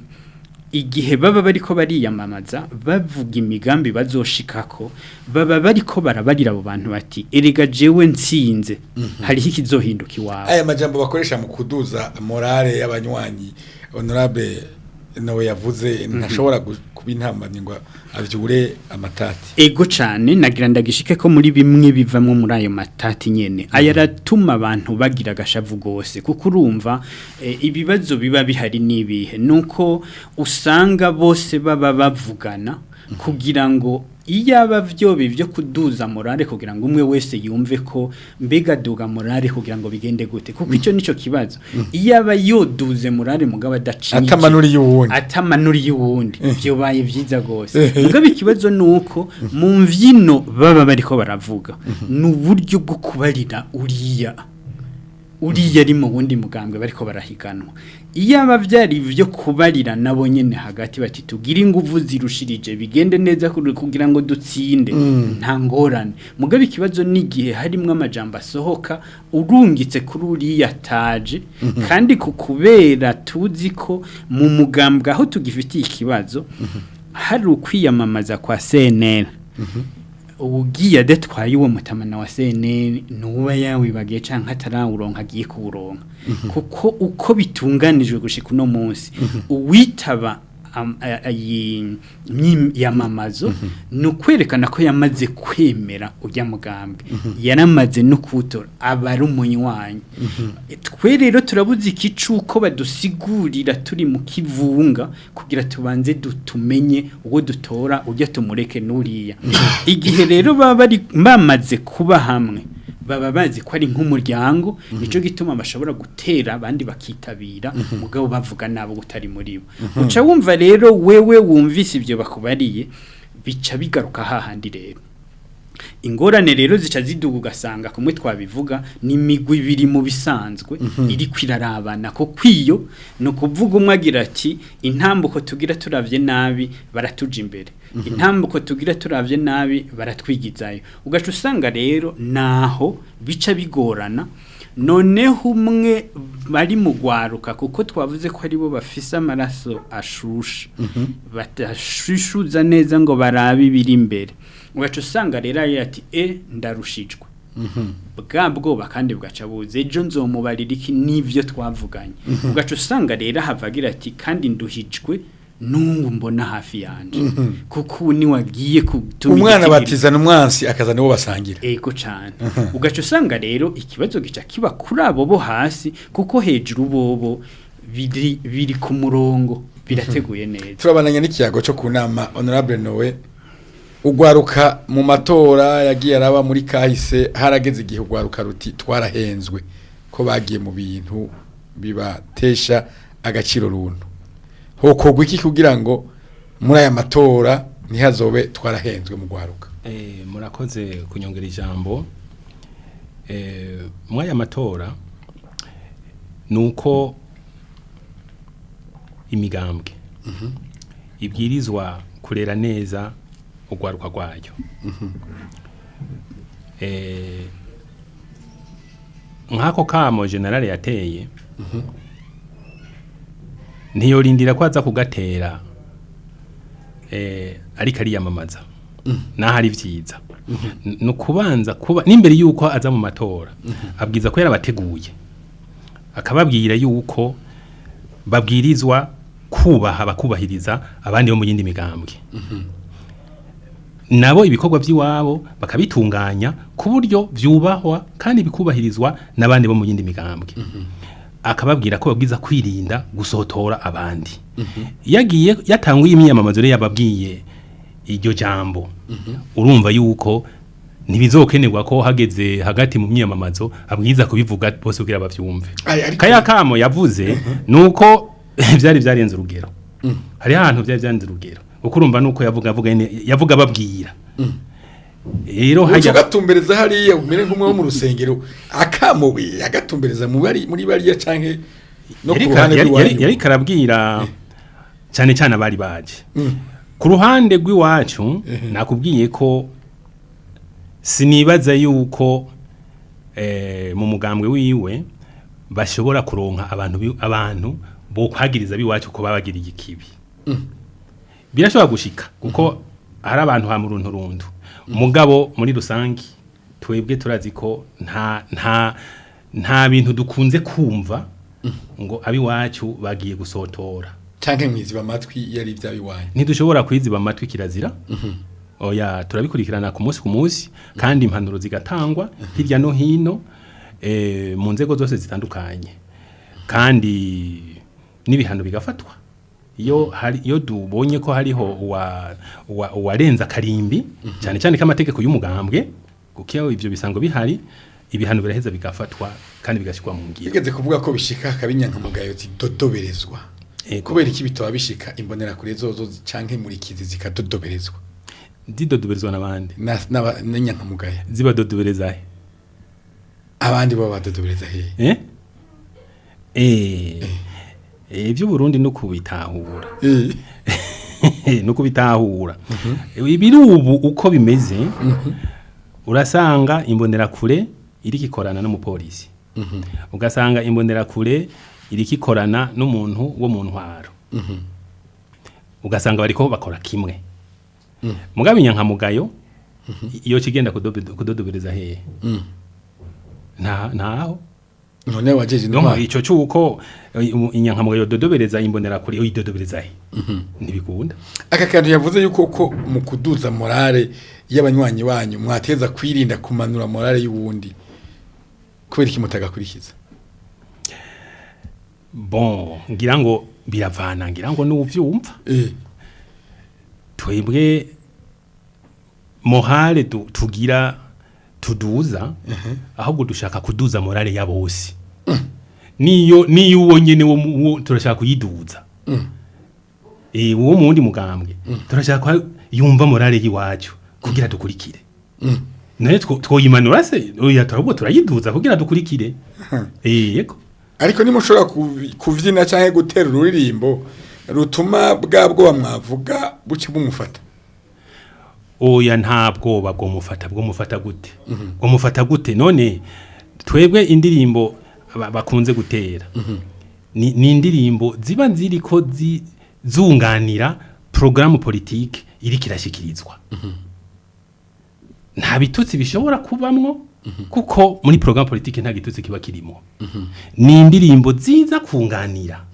igihe baba bariko bariyamamaza bavuga imigambi bazoshikako, baba bariko barabarira abo bantu bati erega jewe ntsinze hariho ikizohinduka iwawe. Aya majambo bakoresha mu kuduza morale y'abanywanyi, honorable nawe yavuze, ntashobora kuba intambamyi ngo avyure amatati? Ego cane, nagira ndagishike ko muri bimwe bivamwo muri ayo matati nyene, aya aratuma abantu bagira agashavu gose, kuko urumva ibibazo biba bihari nibihe nuko usanga bose baba bavugana kugira ngo iyaba vyo bivyo kuduza morale, kugira ngo umwe wese yumve ko mbega duga morale kugira ngo bigende gute, kuko ico nico kibazo. Iyaba yoduze morale mugabo adacinye atamanuri y'uwundi, atamanuri y'uwundi, byobaye vyiza gose. Mugabo ikibazo nuko mu mvyino baba bariko baravuga n'uburyo bwo kubarira uriya uriya ari mu wundi mugambwe bariko barahiganwa. Iyaba vyari vyo kubarira nabo nyene hagati bati tugire inguvu zirushirije bigende neza kugira ngo dutsinde, nta ngorane. Mugabo ikibazo n'igihe harimwo amajambo asohoka urungitse kuri uriya taje, kandi kukubera tuzi ko mu mugambwe aho tugifitiye ikibazo hari ukwiyamamaza kwa CNL, ugiye adatwaye uwo mutamana wa CNL nuba yawibagiye canke atarawuronka agiye kuwuronka, kuko uko bitunganijwe gushika uno munsi uwitaba yamamazo ni ukwerekana ko yamaze kwemera ujya mugambwe, yaramaze no kuwutora, aba ari umunywanyi. Twe rero turabuze iki cuko badusigurira turi mu kivunga kugira tubanze tumenye uwo dutora, ujya tumureke n'uriya. Igihe rero baba bari bamaze kuba hamwe, baba bazi ko ari nk'umuryango, nico gituma bashobora gutera abandi bakitabira, mugabo bavuga nabo utari muri bo. Uca wumva rero wewe wumvise ibyo bakubariye, bica bigaruka hahandi rero ingorane rero zica ziduga, ugasanga kumwe twabivuga ni imigwi ibiri mu bisanzwe iri kwirarabana, ko kwiyo ni ukuvuga umwe agira ati intambuko tugira turavye nabi baratuja imbere, intambuko tugira turavye nabi baratwigizayo. Ugaca usanga rero naho bica bigorana. Noneho umwe bari mu gwaruka, kuko twavuze ko aribo bafise amaraso ashushe, badashishuza neza ngo barabe ibiri imbere, ugaca usanga rero agira ati ndarushijwe, bwa bwoba kandi bugaca buza, ejo nzomubarira iki n'ivyo twavuganye. Ugaca usanga rero ahava agira ati kandi nduhijwe n'ubu mbona hafi yanje, kuko ubu niwagiye gutuma umwana igiti batizana umwansi akazana uwo basangira. Ego cane. Ugaca usanga rero ikibazo gica kiba kuri abo bo hasi, kuko hejuru bobo biri ku murongo, birateguye neza. Turabandanya n'ikiyago cyo ku nama, honorable Nowe. Ugwaruka mu matora yagiye araba muri kahise, harageze igihe ugwaruka ruti twarahenzwe, ko bagiye mu bintu bibatesha agaciro runtu. Hokorwa iki kugira ngo muri aya matora ntihazobe twarahenzwe mu gwaruka? Murakoze kunyongera ijambo. Muri aya matora nuko imigambwe ibwirizwa kurera neza urwaruka rwayo. Nk'ako kamo général yateye, ntiyorindira ko aza kugatera ariko ariyamamaza, naho ari vyiza. Ni ukubanza kuba n'imbere yuko aza mu matora, abwiza ko yarabateguye, akababwira yuko babwirizwa kubaha, bakubahiriza abandi bo mu yindi migambwe, nabo ibikorwa by'iwabo bakabitunganya ku buryo vyubahwa kandi bikubahirizwa n'abandi bo mu yindi migambwe. Akababwira ko babwiza kwirinda gusotora abandi. Yagiye yatanguye imyiyamamazo rero, yababwiye iryo jambo, urumva yuko ntibizokenerwa ko hageze hagati mu myiyamamazo abwiza kubivuga bose kugira bavyumve. Ay, ariko- Kaya kamo yavuze nuko vyari vyarenze urugero. Hari ahantu vyari vyarenze urugero, uko urumva nuko yavuga, avuga nyene, yavuga babwira rero uca hajya ugatumbereza hariya, umere nk'umwe wo mu rusengero, akamubi agatumbereza mu bari muri bariya canke no ku ruhande rw'iwanyu. Yariko arabwira cyane cyane abari baje ku ruhande rw'iwacu. Nakubwiye ko sinibaza yuko mu mugambwe wiwe bashobora kuronka abantu abantu bo kwagiriza biwacu ko babagiriye ikibi. Birashobora gushika kuko hari abantu ha muruntu rundu, mugabo muri rusangi twebwe turazi ko nta bintu dukunze kumva ngo abiwacu bagiye gusotora. Canke mwiziba amatwi yari ivy'abiwanyu? Ntidushobora kwiziba amatwi, kirazira. Oya, turabikurikirana ku munsi ku munsi, kandi impanuro zigatangwa hirya no hino, mu nzego zose zitandukanye, kandi n'ibihano bigafatwa iyo hari, iyo dubonye ko hariho uwarenza akarimbi, cyane cyane k'amategeko y'umugambwe, kuko iyo ivyo bisango bihari, ibihano biraheza bigafatwa kandi bigashyirwa mu ngiro. Bigeze kuvuga ko bishika hakaba inyankamugayo zidodoberezwa. Kubera iki bitoba bishika imbonerakure zozo canke murikizi zikadodoberezwa? Zidodoberezwa n'abandi? N'inyankamugayo. Zibadodobereza he? Abandi bo badodobereza hehe? Ibyo Burundi no kubitahura. No kubitahura ibiri ubu uko bimeze, urasanga imbonerakure iriko ikorana n'umupolisi, ugasanga imbonerakure iriko ikorana n'umuntu wo mu ntwaro, ugasanga bariko bakora kimwe. Mugabo inyankamugayo iyo kigenda kudodobereza hehe? Ntaho. None wajeje Donc intwaro? ico cuko inyankamugayo dodobereza imbonerakure, idodobereza he? Ntibikunda. Aka kantu yavuze yuko ko mu kuduza morale y'abanywanyi banyu mwateza kwirinda kumanura morale y'uwundi, kubera iki mutagakurikiza? Bon, ngira ngo biravana, ngira ngo n'uvyumva. Twebwe morale tugira tuduza, ahubwo dushaka kuduza morale ya bose. Niyo uwo nyene wo turashaka kuyiduza, uwo mu wundi mugambwe turashaka ko yumva morale y'iwacu kugira dukurikire. None twoyimanura se? Oya, turabwo turayiduza kugira dukurikire. Yego. Ariko nimushobora kuvyina canke gutera ururirimbo rutuma bwa bwoba mwavuga buce bumufata. Oya, nta bwoba bwomufata. Bwomufata gute? Bwomufata gute? None twebwe indirimbo bakunze gutera ni indirimbo ziba ziriko zunganira programme politique iriko irashikirizwa. Nta bitutsi bishobora kubamwo, kuko muri programme politique nta gitutsi kiba kirimo. Ni indirimbo ziza kunganira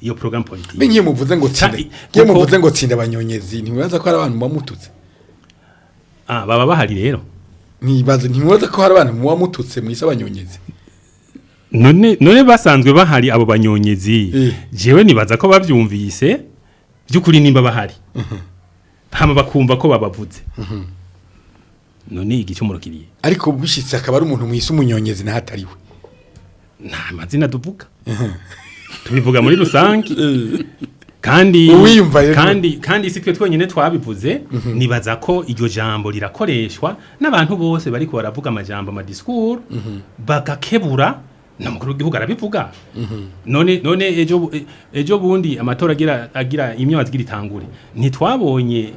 iyo programme politique. Mbe ngiye muvuze ngo tsinda, ngiye muvuze ngo tsinda abanyonyezi, ntimubaza ko hari abantu muba mututse? Ah, baba bahari rero. Ntibaza, ntimubaza ko hari abantu muba mututse mwise abanyonyezi? None basanzwe bahari abo banyonyezi? Jewe nibaza ko bavyumvise by'ukuri nimba bahari. Hama bakumva ko babavuze. None igicumuro kiriye? Ariko bwishitse akaba ari umuntu mwise umunyonyezi naho atari we. Nta mazina tuvuga, tubivuga muri rusange kandi Uwiyumva rero. Kandi si twe twenyine twabivuze. Nibaza ko iryo jambo rirakoreshwa n'abantu bose bariko baravuga amajambo, ama discours, bagakebura. Na mukuru w'igihugu arabivuga. None ejo bundi amatora agira imyaka agira itangure, ntitwabonye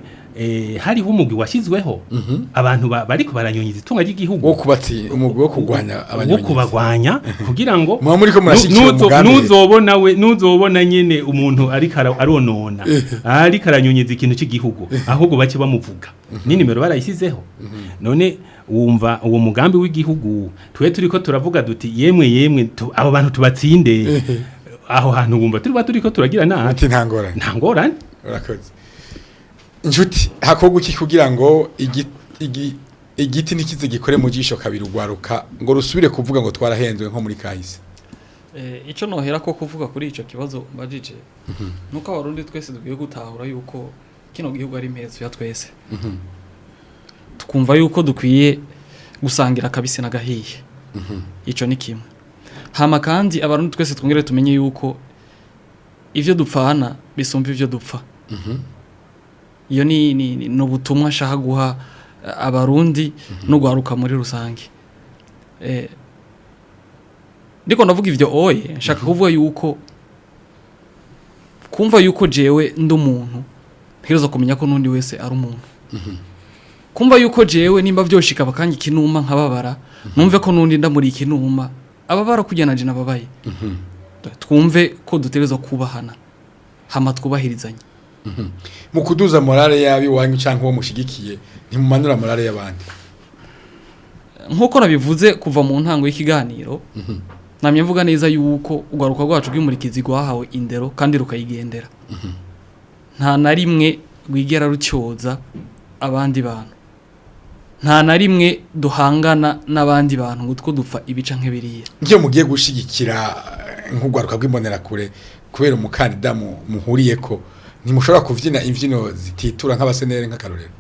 hariho umugwi washyizweho abantu bariko baranyonyiza itunga ry'igihugu? Wo kubatsi umugwi wo kurwanya wo abanyonyezi. Kubagwanya kugira ngo Muba muriko murashigikira umugambi. Nuzobona we, nuzobona nyene umuntu ariko aronona, ariko aranyonyeza ikintu cy'igihugu, ahubwo bace bamuvuga ni nimero barayisizeho. None wumva uwo mugambi w'igihugu twe turiko turavuga duti: "Yemwe yemwe, abo bantu tubatsinde", aho hantu wumva turi turiko turagira nabi? Ati nta ngorane. Nta ngorane. Urakoze inshuti. Hakorwa iki kugira ngo igiti ntikize gikore mu jisho kabiri ugwaruka, ngo rusubire kuvuga ngo twarahenzwe nko muri kahise? Ico nohera ko kuvuga kuri ico kibazo mbajije nuko abarundi twese dukwiye gutahura yuko kino gihugu ari impezo ya twese, tukumva yuko dukwiye gusangira akabisi n'agahiye. Ico ni kimwe. Hama kandi abarundi twese twongere tumenye yuko ivyo dupfana bisumba ivyo dupfa. Iyo ni ubutumwa nshaka guha abarundi no guharuka muri rusange. Ndiko ndavuga ivyo oye, nshaka kuvuga yuko kumva yuko jewe ndi umuntu, ntegerezwa kumenya ko n'undi wese ari umuntu. Kumva yuko jewe nimba vyoshika bakanga ikinuma nkababara, numve ko n'undi ndamuri ikinuma ababara kujya nanje nababaye. Twumve ko dutegerezwa kubahana hama twubahirizanye. Mu kuduza morale y'abi wanyu canke uwo mushigikiye, ntimumanura morale y'abandi? Nk'uko nabivuze kuva mu ntango y'ikiganiro, namye mvuga neza yuko urwaruka rwacu rw'imurikizi rwahawe indero kandi rukayigendera. Nta na rimwe rwigera rutyoza abandi bantu, nta na rimwe duhangana n'abandi bantu ngo two dupfa ibica nk'ibiriya. Nk'iyo mugiye gushigikira nk'urwaruka rw'imbonerakure kubera umukandida muhuriyeko, ntimushobora kuvyina imvyino zititura nk'abasenere, nk'akarorero?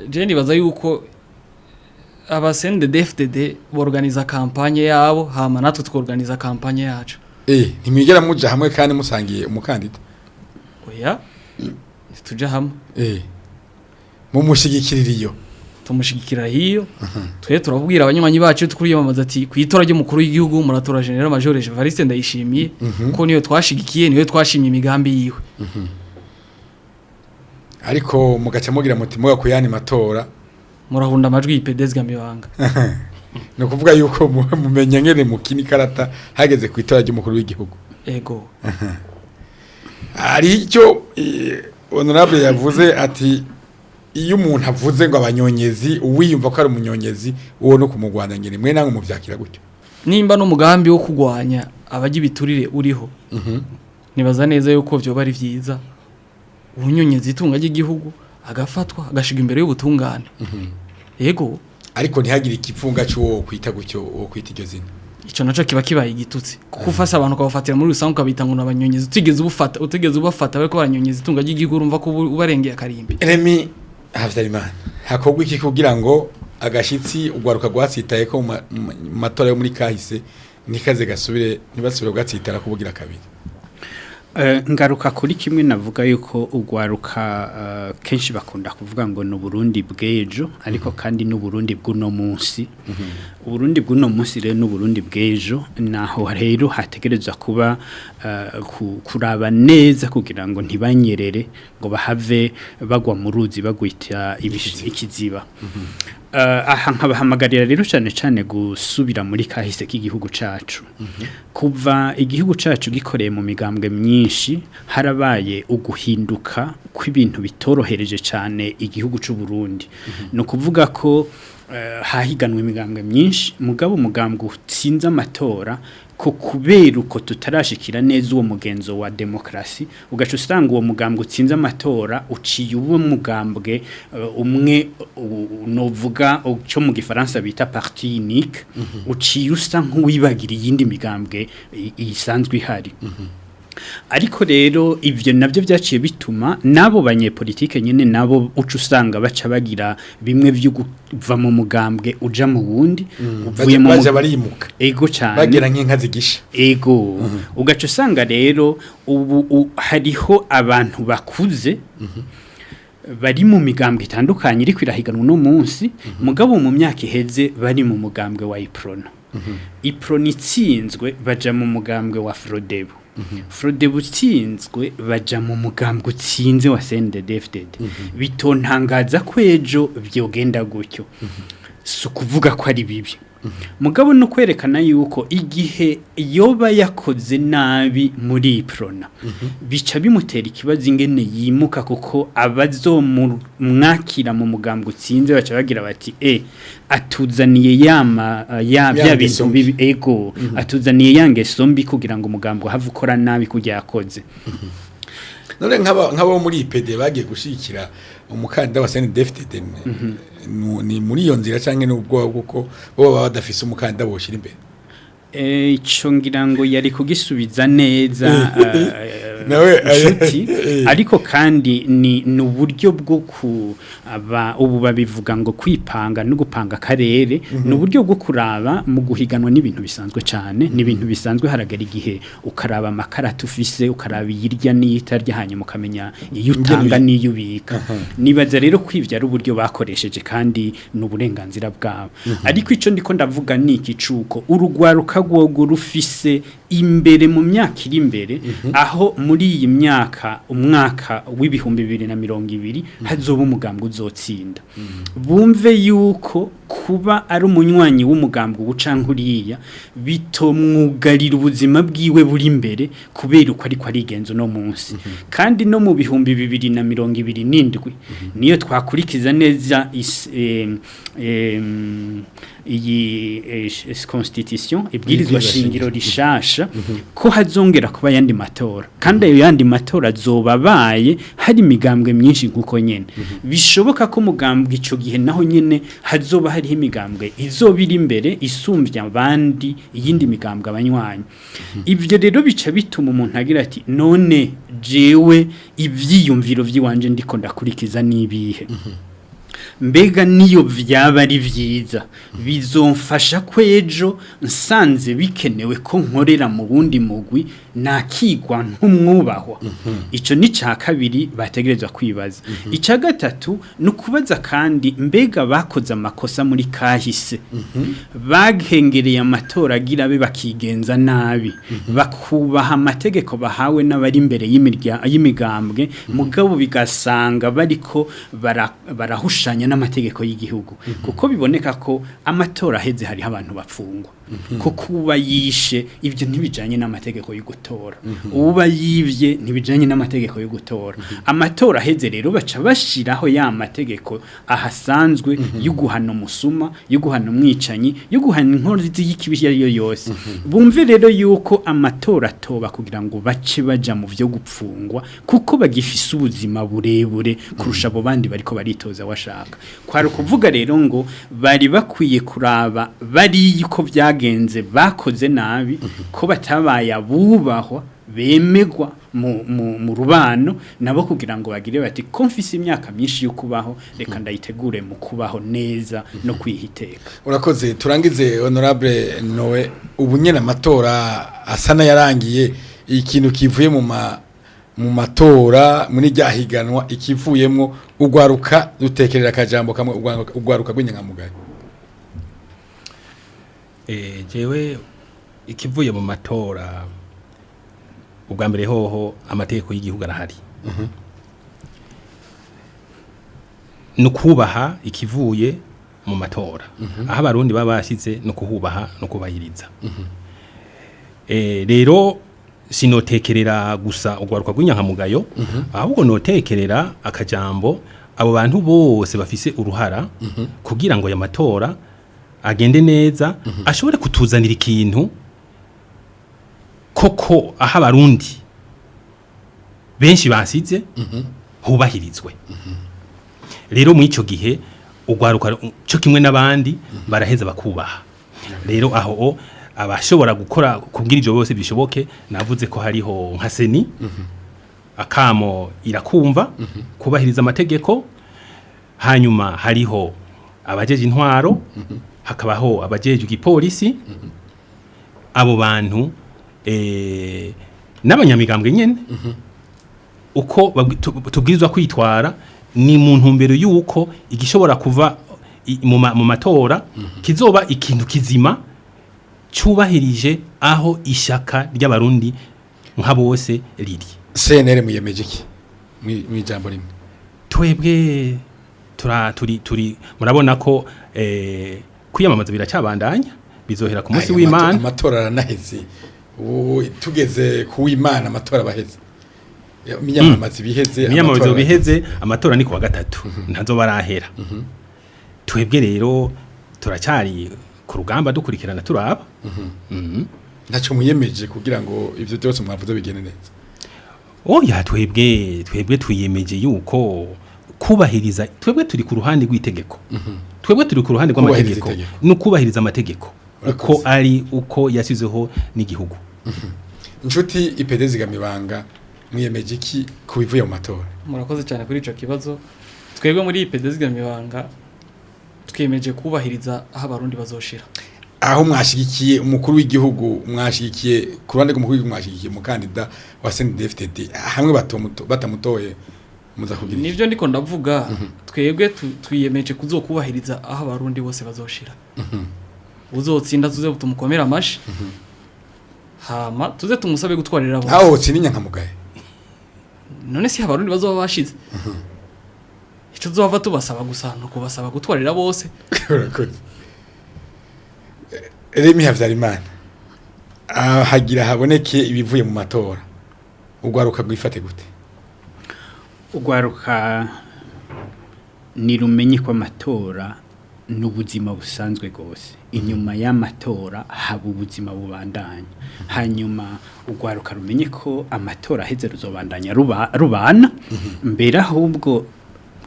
Je nibaza yuko aba CNDD-FDD borganiza campagne yabo, hama natwe tworganiza campagne yacu. Ntimwigera muja hamwe kandi musangiye umukandida? Oya, ntituja hamwe. Mumushigikirira iyo? Tumushigikira hiyo. Twe turabwira abanywanyi bacu twiyamamaza ati: "Ku itora ry'umukuru w'igihugu muratora Général Major Evariste Ndayishimiye, kuko niyo twashigikiye, niyo twashimye imigambi yiwe." Ariko mugaca mugira muti muga ku yandi matora murahunda amajwi y'IPD Zigamibanga. Ni ukuvuga yuko mumenya ngene mukina ikarata hageze ku itora ry'umukuru w'igihugu. Ego. Hari icyo honorable yavuze ati iyo umuntu avuze ngo abanyonyezi, uwiyumva ko ari umunyonyezi uwo no kumugwanya, ngene mwe namwe muvyakira gutyo? Nimba n'umugambi wo kugwanya abajya ibiturire uriho, nibaza neza yuko vyoba ari vyiza ubunyonyezi itunga ry'igihugu agafatwa, agashiga imbere y'ubutungane. Yego. Ariko ntihagire ikipfunga cy'uwo kwita gutyo, uwo kwita iryo zina. Ico naco kiba kibaye igitutsi, kuko ufashe abantu ukabafatira muri rusange ukabita ngo n'abanyonyezi, utigeze ubufata, utigeze ubafata bariko baranyonyeza itunga ry'igihugu, urumva ko ubarengeye akarimbi. Remy Havyarimana, hakorwa iki kugira ngo agashitsi ugwaruka rwatsitaye ko mu matora yo muri kahise nikaze gasubire, ntibasubire kugatsitara kubugira kabiri? Ngaruka kuri kimwe navuga yuko ugwaruka kenshi bakunda kuvuga ngo ni Uburundi bw'ejo, ariko kandi n'Uburundi bw'uno munsi. Uburundi bw'uno munsi rero n'Uburundi bw'ejo, naho rero hategerezwa kuba kuraba neza kugira ngo ntibanyerere ngo bahave bagwa mu ruzi bagwita ikiziba. Aha nkabahamagarira rero cyane cyane gusubira muri kahise k'igihugu cacu. Kuva igihugu cacu gikoreye mu migambwe myinshi, harabaye uguhinduka kw'ibintu bitorohereje cyane igihugu c'u Burundi. No kuvuga ko hahiganwe imigambwe myinshi, mugabo umugambwe utsinze amatora, ko kubera uko tutarashikira neza uwo mugenzo wa demokrasi, ugaca usanga uwo mugambwe utsinze amatora uciye uwo mugambwe umwe novuga cyo mu gifaransa bita parti unique, uciye usa nk'uwibagira iyindi migambwe isanzwe ihari. Ariko rero ivyo navyo byaciye bituma nabo banyepolitike nyene nabo uca usanga baca bagira bimwe vyo kuva mu mugambwe uja mu wundi, uvuye mu baja barimuka. Ego cyane. Bagera nk'inka zigisha. Ego, ugaca usanga rero ubu hariho abantu bakuze bari mu migambwe itandukanye iriko irahiganwa uno munsi, mugabo mu myaka iheze bari mu mugambwe wa Iprona. Iprona itsinzwe, baja mu mugambwe wa Frodebu. Frodebu utsinzwe, baja mu mugambwe utsinze wa CNDD-FDD. Bitontangaza ko ejo vyogenda gutyo. Si ukuvuga ko ari bibi, mugabo no kwerekana yuko igihe yoba yakoze nabi muri Iprona, bica bimutera ikibazo ingene yimuka, kuko abazomwakira mu mugambwe utsinze baca bagira bati: "E, atuzaniye yama ya bya bintu ngeso mbi." bibi." Ego, atuzaniye ya ngeso mbi kugira ngo umugambwe have ukora nabi kurya yakoze. None nk'abo muri IPD bagiye gushigikira umukandida wa CNDD-FDD, ni muri iyo nzira canke n'ubwoba bw'uko bo baba badafise umukandida boshira imbere? Ico ngira ngo yari kugisubiza neza Nawe, nshuti. Ariko kandi ni uburyo bwo ku aba ubu babivuga ngo kwipanga no gupanga akarere. Ni uburyo bwo kuraba mu guhiganwa n'ibintu bisanzwe cyane, ni ibintu bisanzwe. Haragera igihe ukaraba amakarata ufise, ukaraba iyirya n'iyitarya, hanyuma ukamenya iyo utanga n'iyo ubika. Nibaza rero ko ivyo ari uburyo bakoresheje kandi ni uburenganzira bwabo. Ariko ico ndiko ndavuga ni iki cuko urugwaruka rwogo rufise imbere mu myaka iri imbere, aho muri iyi myaka, umwaka w'2020, hazoba umugambwe uzotsinda, bumve yuko kuba ari umunywanyi w'umugambwe ubu canke uriya bitomwugarira ubuzima bwiwe buri imbere kubera uko ariko arigenza uno munsi. Kandi no mu 2027, niyo twakurikiza neza iyi constitution, ibwirizwa shingiro rishasha, ko hazongera kuba yandi matora, kandi ayo yandi matora azoba abaye hari imigambwe myinshi nkuko nyene bishoboka ko umugambwe ico gihe naho nyene hazoba hariho imigambwe izoba iri imbere isumvya abandi iyindi migambwe abanywanyi. Ivyo rero bica bituma umuntu agira ati: "None jewe ivyiyumviro vy'iwanje ndiko ndakurikiza nibihe? Mbega niyo vyaba ari vyiza, bizomfasha ko ejo nsanze bikenewe ko nkorera mu wundi mugwi nakigwa ntumwubahwa?" Ico ni ca kabiri bategerezwa kwibaza. Ica gatatu ni ukubaza kandi: mbega bakoze amakosa muri kahise, bahengereye amatora agira abe bakigenza nabi, bakubaha amategeko bahawe n'abari imbere y'imigambwe, mugabo bigasanga bariko barahushanya n'amategeko y'igihugu? Kuko biboneka ko amatora aheze hariho abantu bapfungwa kuko uba yishe, ibyo ntibijanye n'amategeko yo gutora, uba yivye ntibijanye n'amategeko yo gutora. Amatora aheze rero baca bashiraho ya mategeko ahasanzwe yo guhana umusuma, yo guhana umwicanyi, yo guhana inkozi y'ikibi iyo ari yo yose. Bumve rero yuko amatora atoba kugira ngo bace baja mu vyo gupfungwa, kuko bagifise ubuzima burebure kurusha abo bandi bariko baritoza. Washaka kwari ukuvuga rero ngo bari bakwiye kuraba bari yuko byagenze, bakoze nabi, ko batabaye abubahwa bemegwa mu rubano nabo, kugira ngo bagire bati: "Ko mfise imyaka myinshi yo kubaho, reka ndayitegure mu kubaho neza no kwihiteka." Urakoze. Turangize, honorable Noe. Ubu nyene amatora asa n'ayarangiye, ikintu kivuye mu matora muri rya higanwa, ikivuyemwo, ugwaruka dutekerera akajambo kamwe, ugwaruka rw'inyangamugayo. Jewe ikivuye mu matora, ubwa mbere hoho amategeko y'igihugu arahari, ni ukubaha ikivuye mu matora. Aho abarundi baba bashize no kuhubaha no kubahiriza. Rero sinotekerera gusa ugwaruka rw'inyankamugayo, ahubwo notekerera akajambo abo bantu bose bafise uruhara kugira ngo aya matora agende neza, ashobore kutuzanira ikintu koko aho abarundi benshi basize hubahirizwe. Rero muri icyo gihe ugwaruka cyo kimwe n'abandi baraheza bakubaha. Rero aho Abashobora gukora kugira ivyo bose bishoboke, navuze ko hariho nka CENI, akamo irakumva kubahiriza amategeko. Hanyuma hariho abajeje intwaro, hakabaho abajeje igipolisi. Abo bantu n'abanyamigambwe nyene, uko tubwirizwa kwitwara ni mu ntumbero y'uko igishobora kuva mu matora kizoba ikintu kizima cyubahirije aho ishaka ry'Abarundi nka bose riri. CNL muyemeje iki mw'ijambo rimwe? Twebwe tura turi turi murabona ko kwiyamamaza biracabandanya, bizohera ku munsi Aya w'Imana. Amatora aranaheze ubu, tugeze ku w'Imana amatora abaheze, imyamamazo ibiheze. Imyamamazo Amatora. biheze, amatora ni kuwa gatatu, ntazo barahera. Twebwe rero turacyari ku rugamba, dukurikirana, turaba. Ntacyo muyemeje kugira ngo ivyo byose mwavuze bigende neza? Oya, twebwe twiyemeje yuko kubahiriza, twebwe turi ku ruhande rw'itegeko, twebwe turi ku ruhande Kubahiriza rw'amategeko itegeko. No kubahiriza amategeko uko Urakoze. ari uko yasizeho n'igihugu. Inshuti IPD Zigamibanga, mwiyemeje iki ku bivuye mu matora? Murakoze cyane kuri ico kibazo. Twebwe muri IPD Zigamibanga twiyemeje kubahiriza aho Abarundi bazoshira. Aho mwashigikiye umukuru w'igihugu, mwashigikiye ku ruhande rw'umukuru w'igihugu, mwashigikiye umukandida wa CNDD-FDD, hamwe batamutoye muza kugira iki? Nivyo ndiko ndavuga. Twebwe twiyemeje kuzokubahiriza aho Abarundi bose bazoshira. Uzotsinda tuze tumukomera amashi, hama tuze tumusabe gutwarira bose. Aho wotsinda inyankamugaye? None si Abarundi bazoba bashize? Ico tuzohava tubasaba gusa ni ukubasaba gutwarira bose. Urakoze. Remy Havyarimana, hagira haboneke ibivuye mu matora, ugwaruka rwifate gute? Ugwaruka ni rumenye ko amatora n'ubuzima busanzwe rwose. Inyuma y'amatora haba ubuzima bubandanya. Hanyuma ugwaruka rumenye ko amatora aheze ruzobandanya rubana mbere. Ahubwo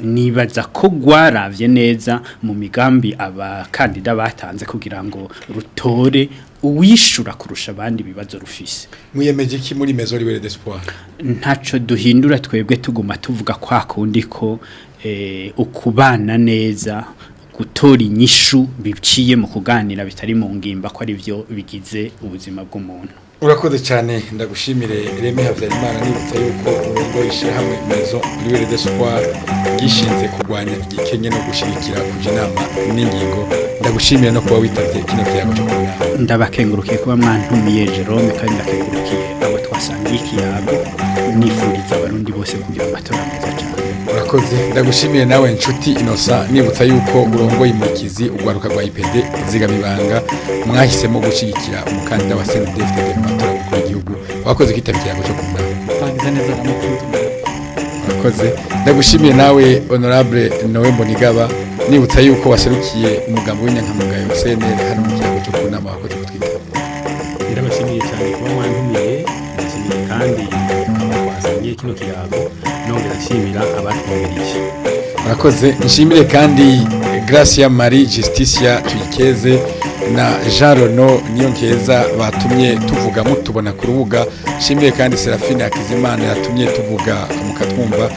nibaza ko rwaravye neza mu migambi abakandida batanze kugira ngo rutore uwishura kurusha abandi ibibazo rufise. Mwiyemeje iki muri Maison Lueur d'Espoir? Ntaco duhindura. Twebwe tuguma tuvuga kwa kundi ko ukubana neza, gutora inyishu biciye mu kuganira bitari mu ngimba, ko ari byo bigize ubuzima bw'umuntu. Urakoze cyane, ndagushimire Remy Havyarimana. Nibutsa yuko urongo ishyirahamwe Maison Lueur d'Espoir gishinze kurwanya igikenye no gushigikira kuja inama n'ingingo. Ndagushimire no kuba witavye kino kiyago cyo kunama. Ndabakengurukiye kuba mwantumiye, Jerome, kandi ndakengurukiye abo twasangiye ikiyago. Nifuriza Abarundi bose kugira amatora meza cyane. Urakoze. Ndagushimiye nawe nshuti Innocent. Nibutsa yuko urongoye Imurikizi, ugwaruka rwa IPD Zigamibanga, mwahisemo gushyigikira umukandida wa CNDD-FDD mu matora y'umukuru w'igihugu. Wakoze kwitabira ikiyago cyo kunama. Bagize neza namwe kudutumira. Urakoze. Ndagushimiye nawe Honorable Noé Mbonigaba. Nibutsa yuko waserukiye umugambi w'inyankamugayo CNL hano mu kiyago cyo kunama. Wakoze kutwitaba. Ndabashimiye cyane kuba mwantumiye, ndashimiye kandi abo twasangiye kino kiyago, nongera nshimira abatwumvirije. Murakoze. Nshimire kandi Gracia Marie Justicia Tuyikeze na Jean Rono Niyonkeza batumye tuvuga mutubona ku rubuga. Nshimire kandi Serafine Hakizimana yatumye tuvuga mukatwumva.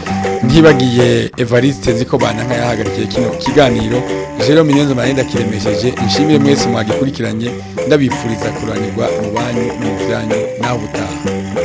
Ntibagiye Evariste Ziko Bananka yahagarikiye kino kiganiro. Jerome Niyonzima Marenda kiremesheje. Nshimire mwese mwagikurikiranye, ndabifuriza kuranirwa mu banyu no mu byanyu. Nawe utaha.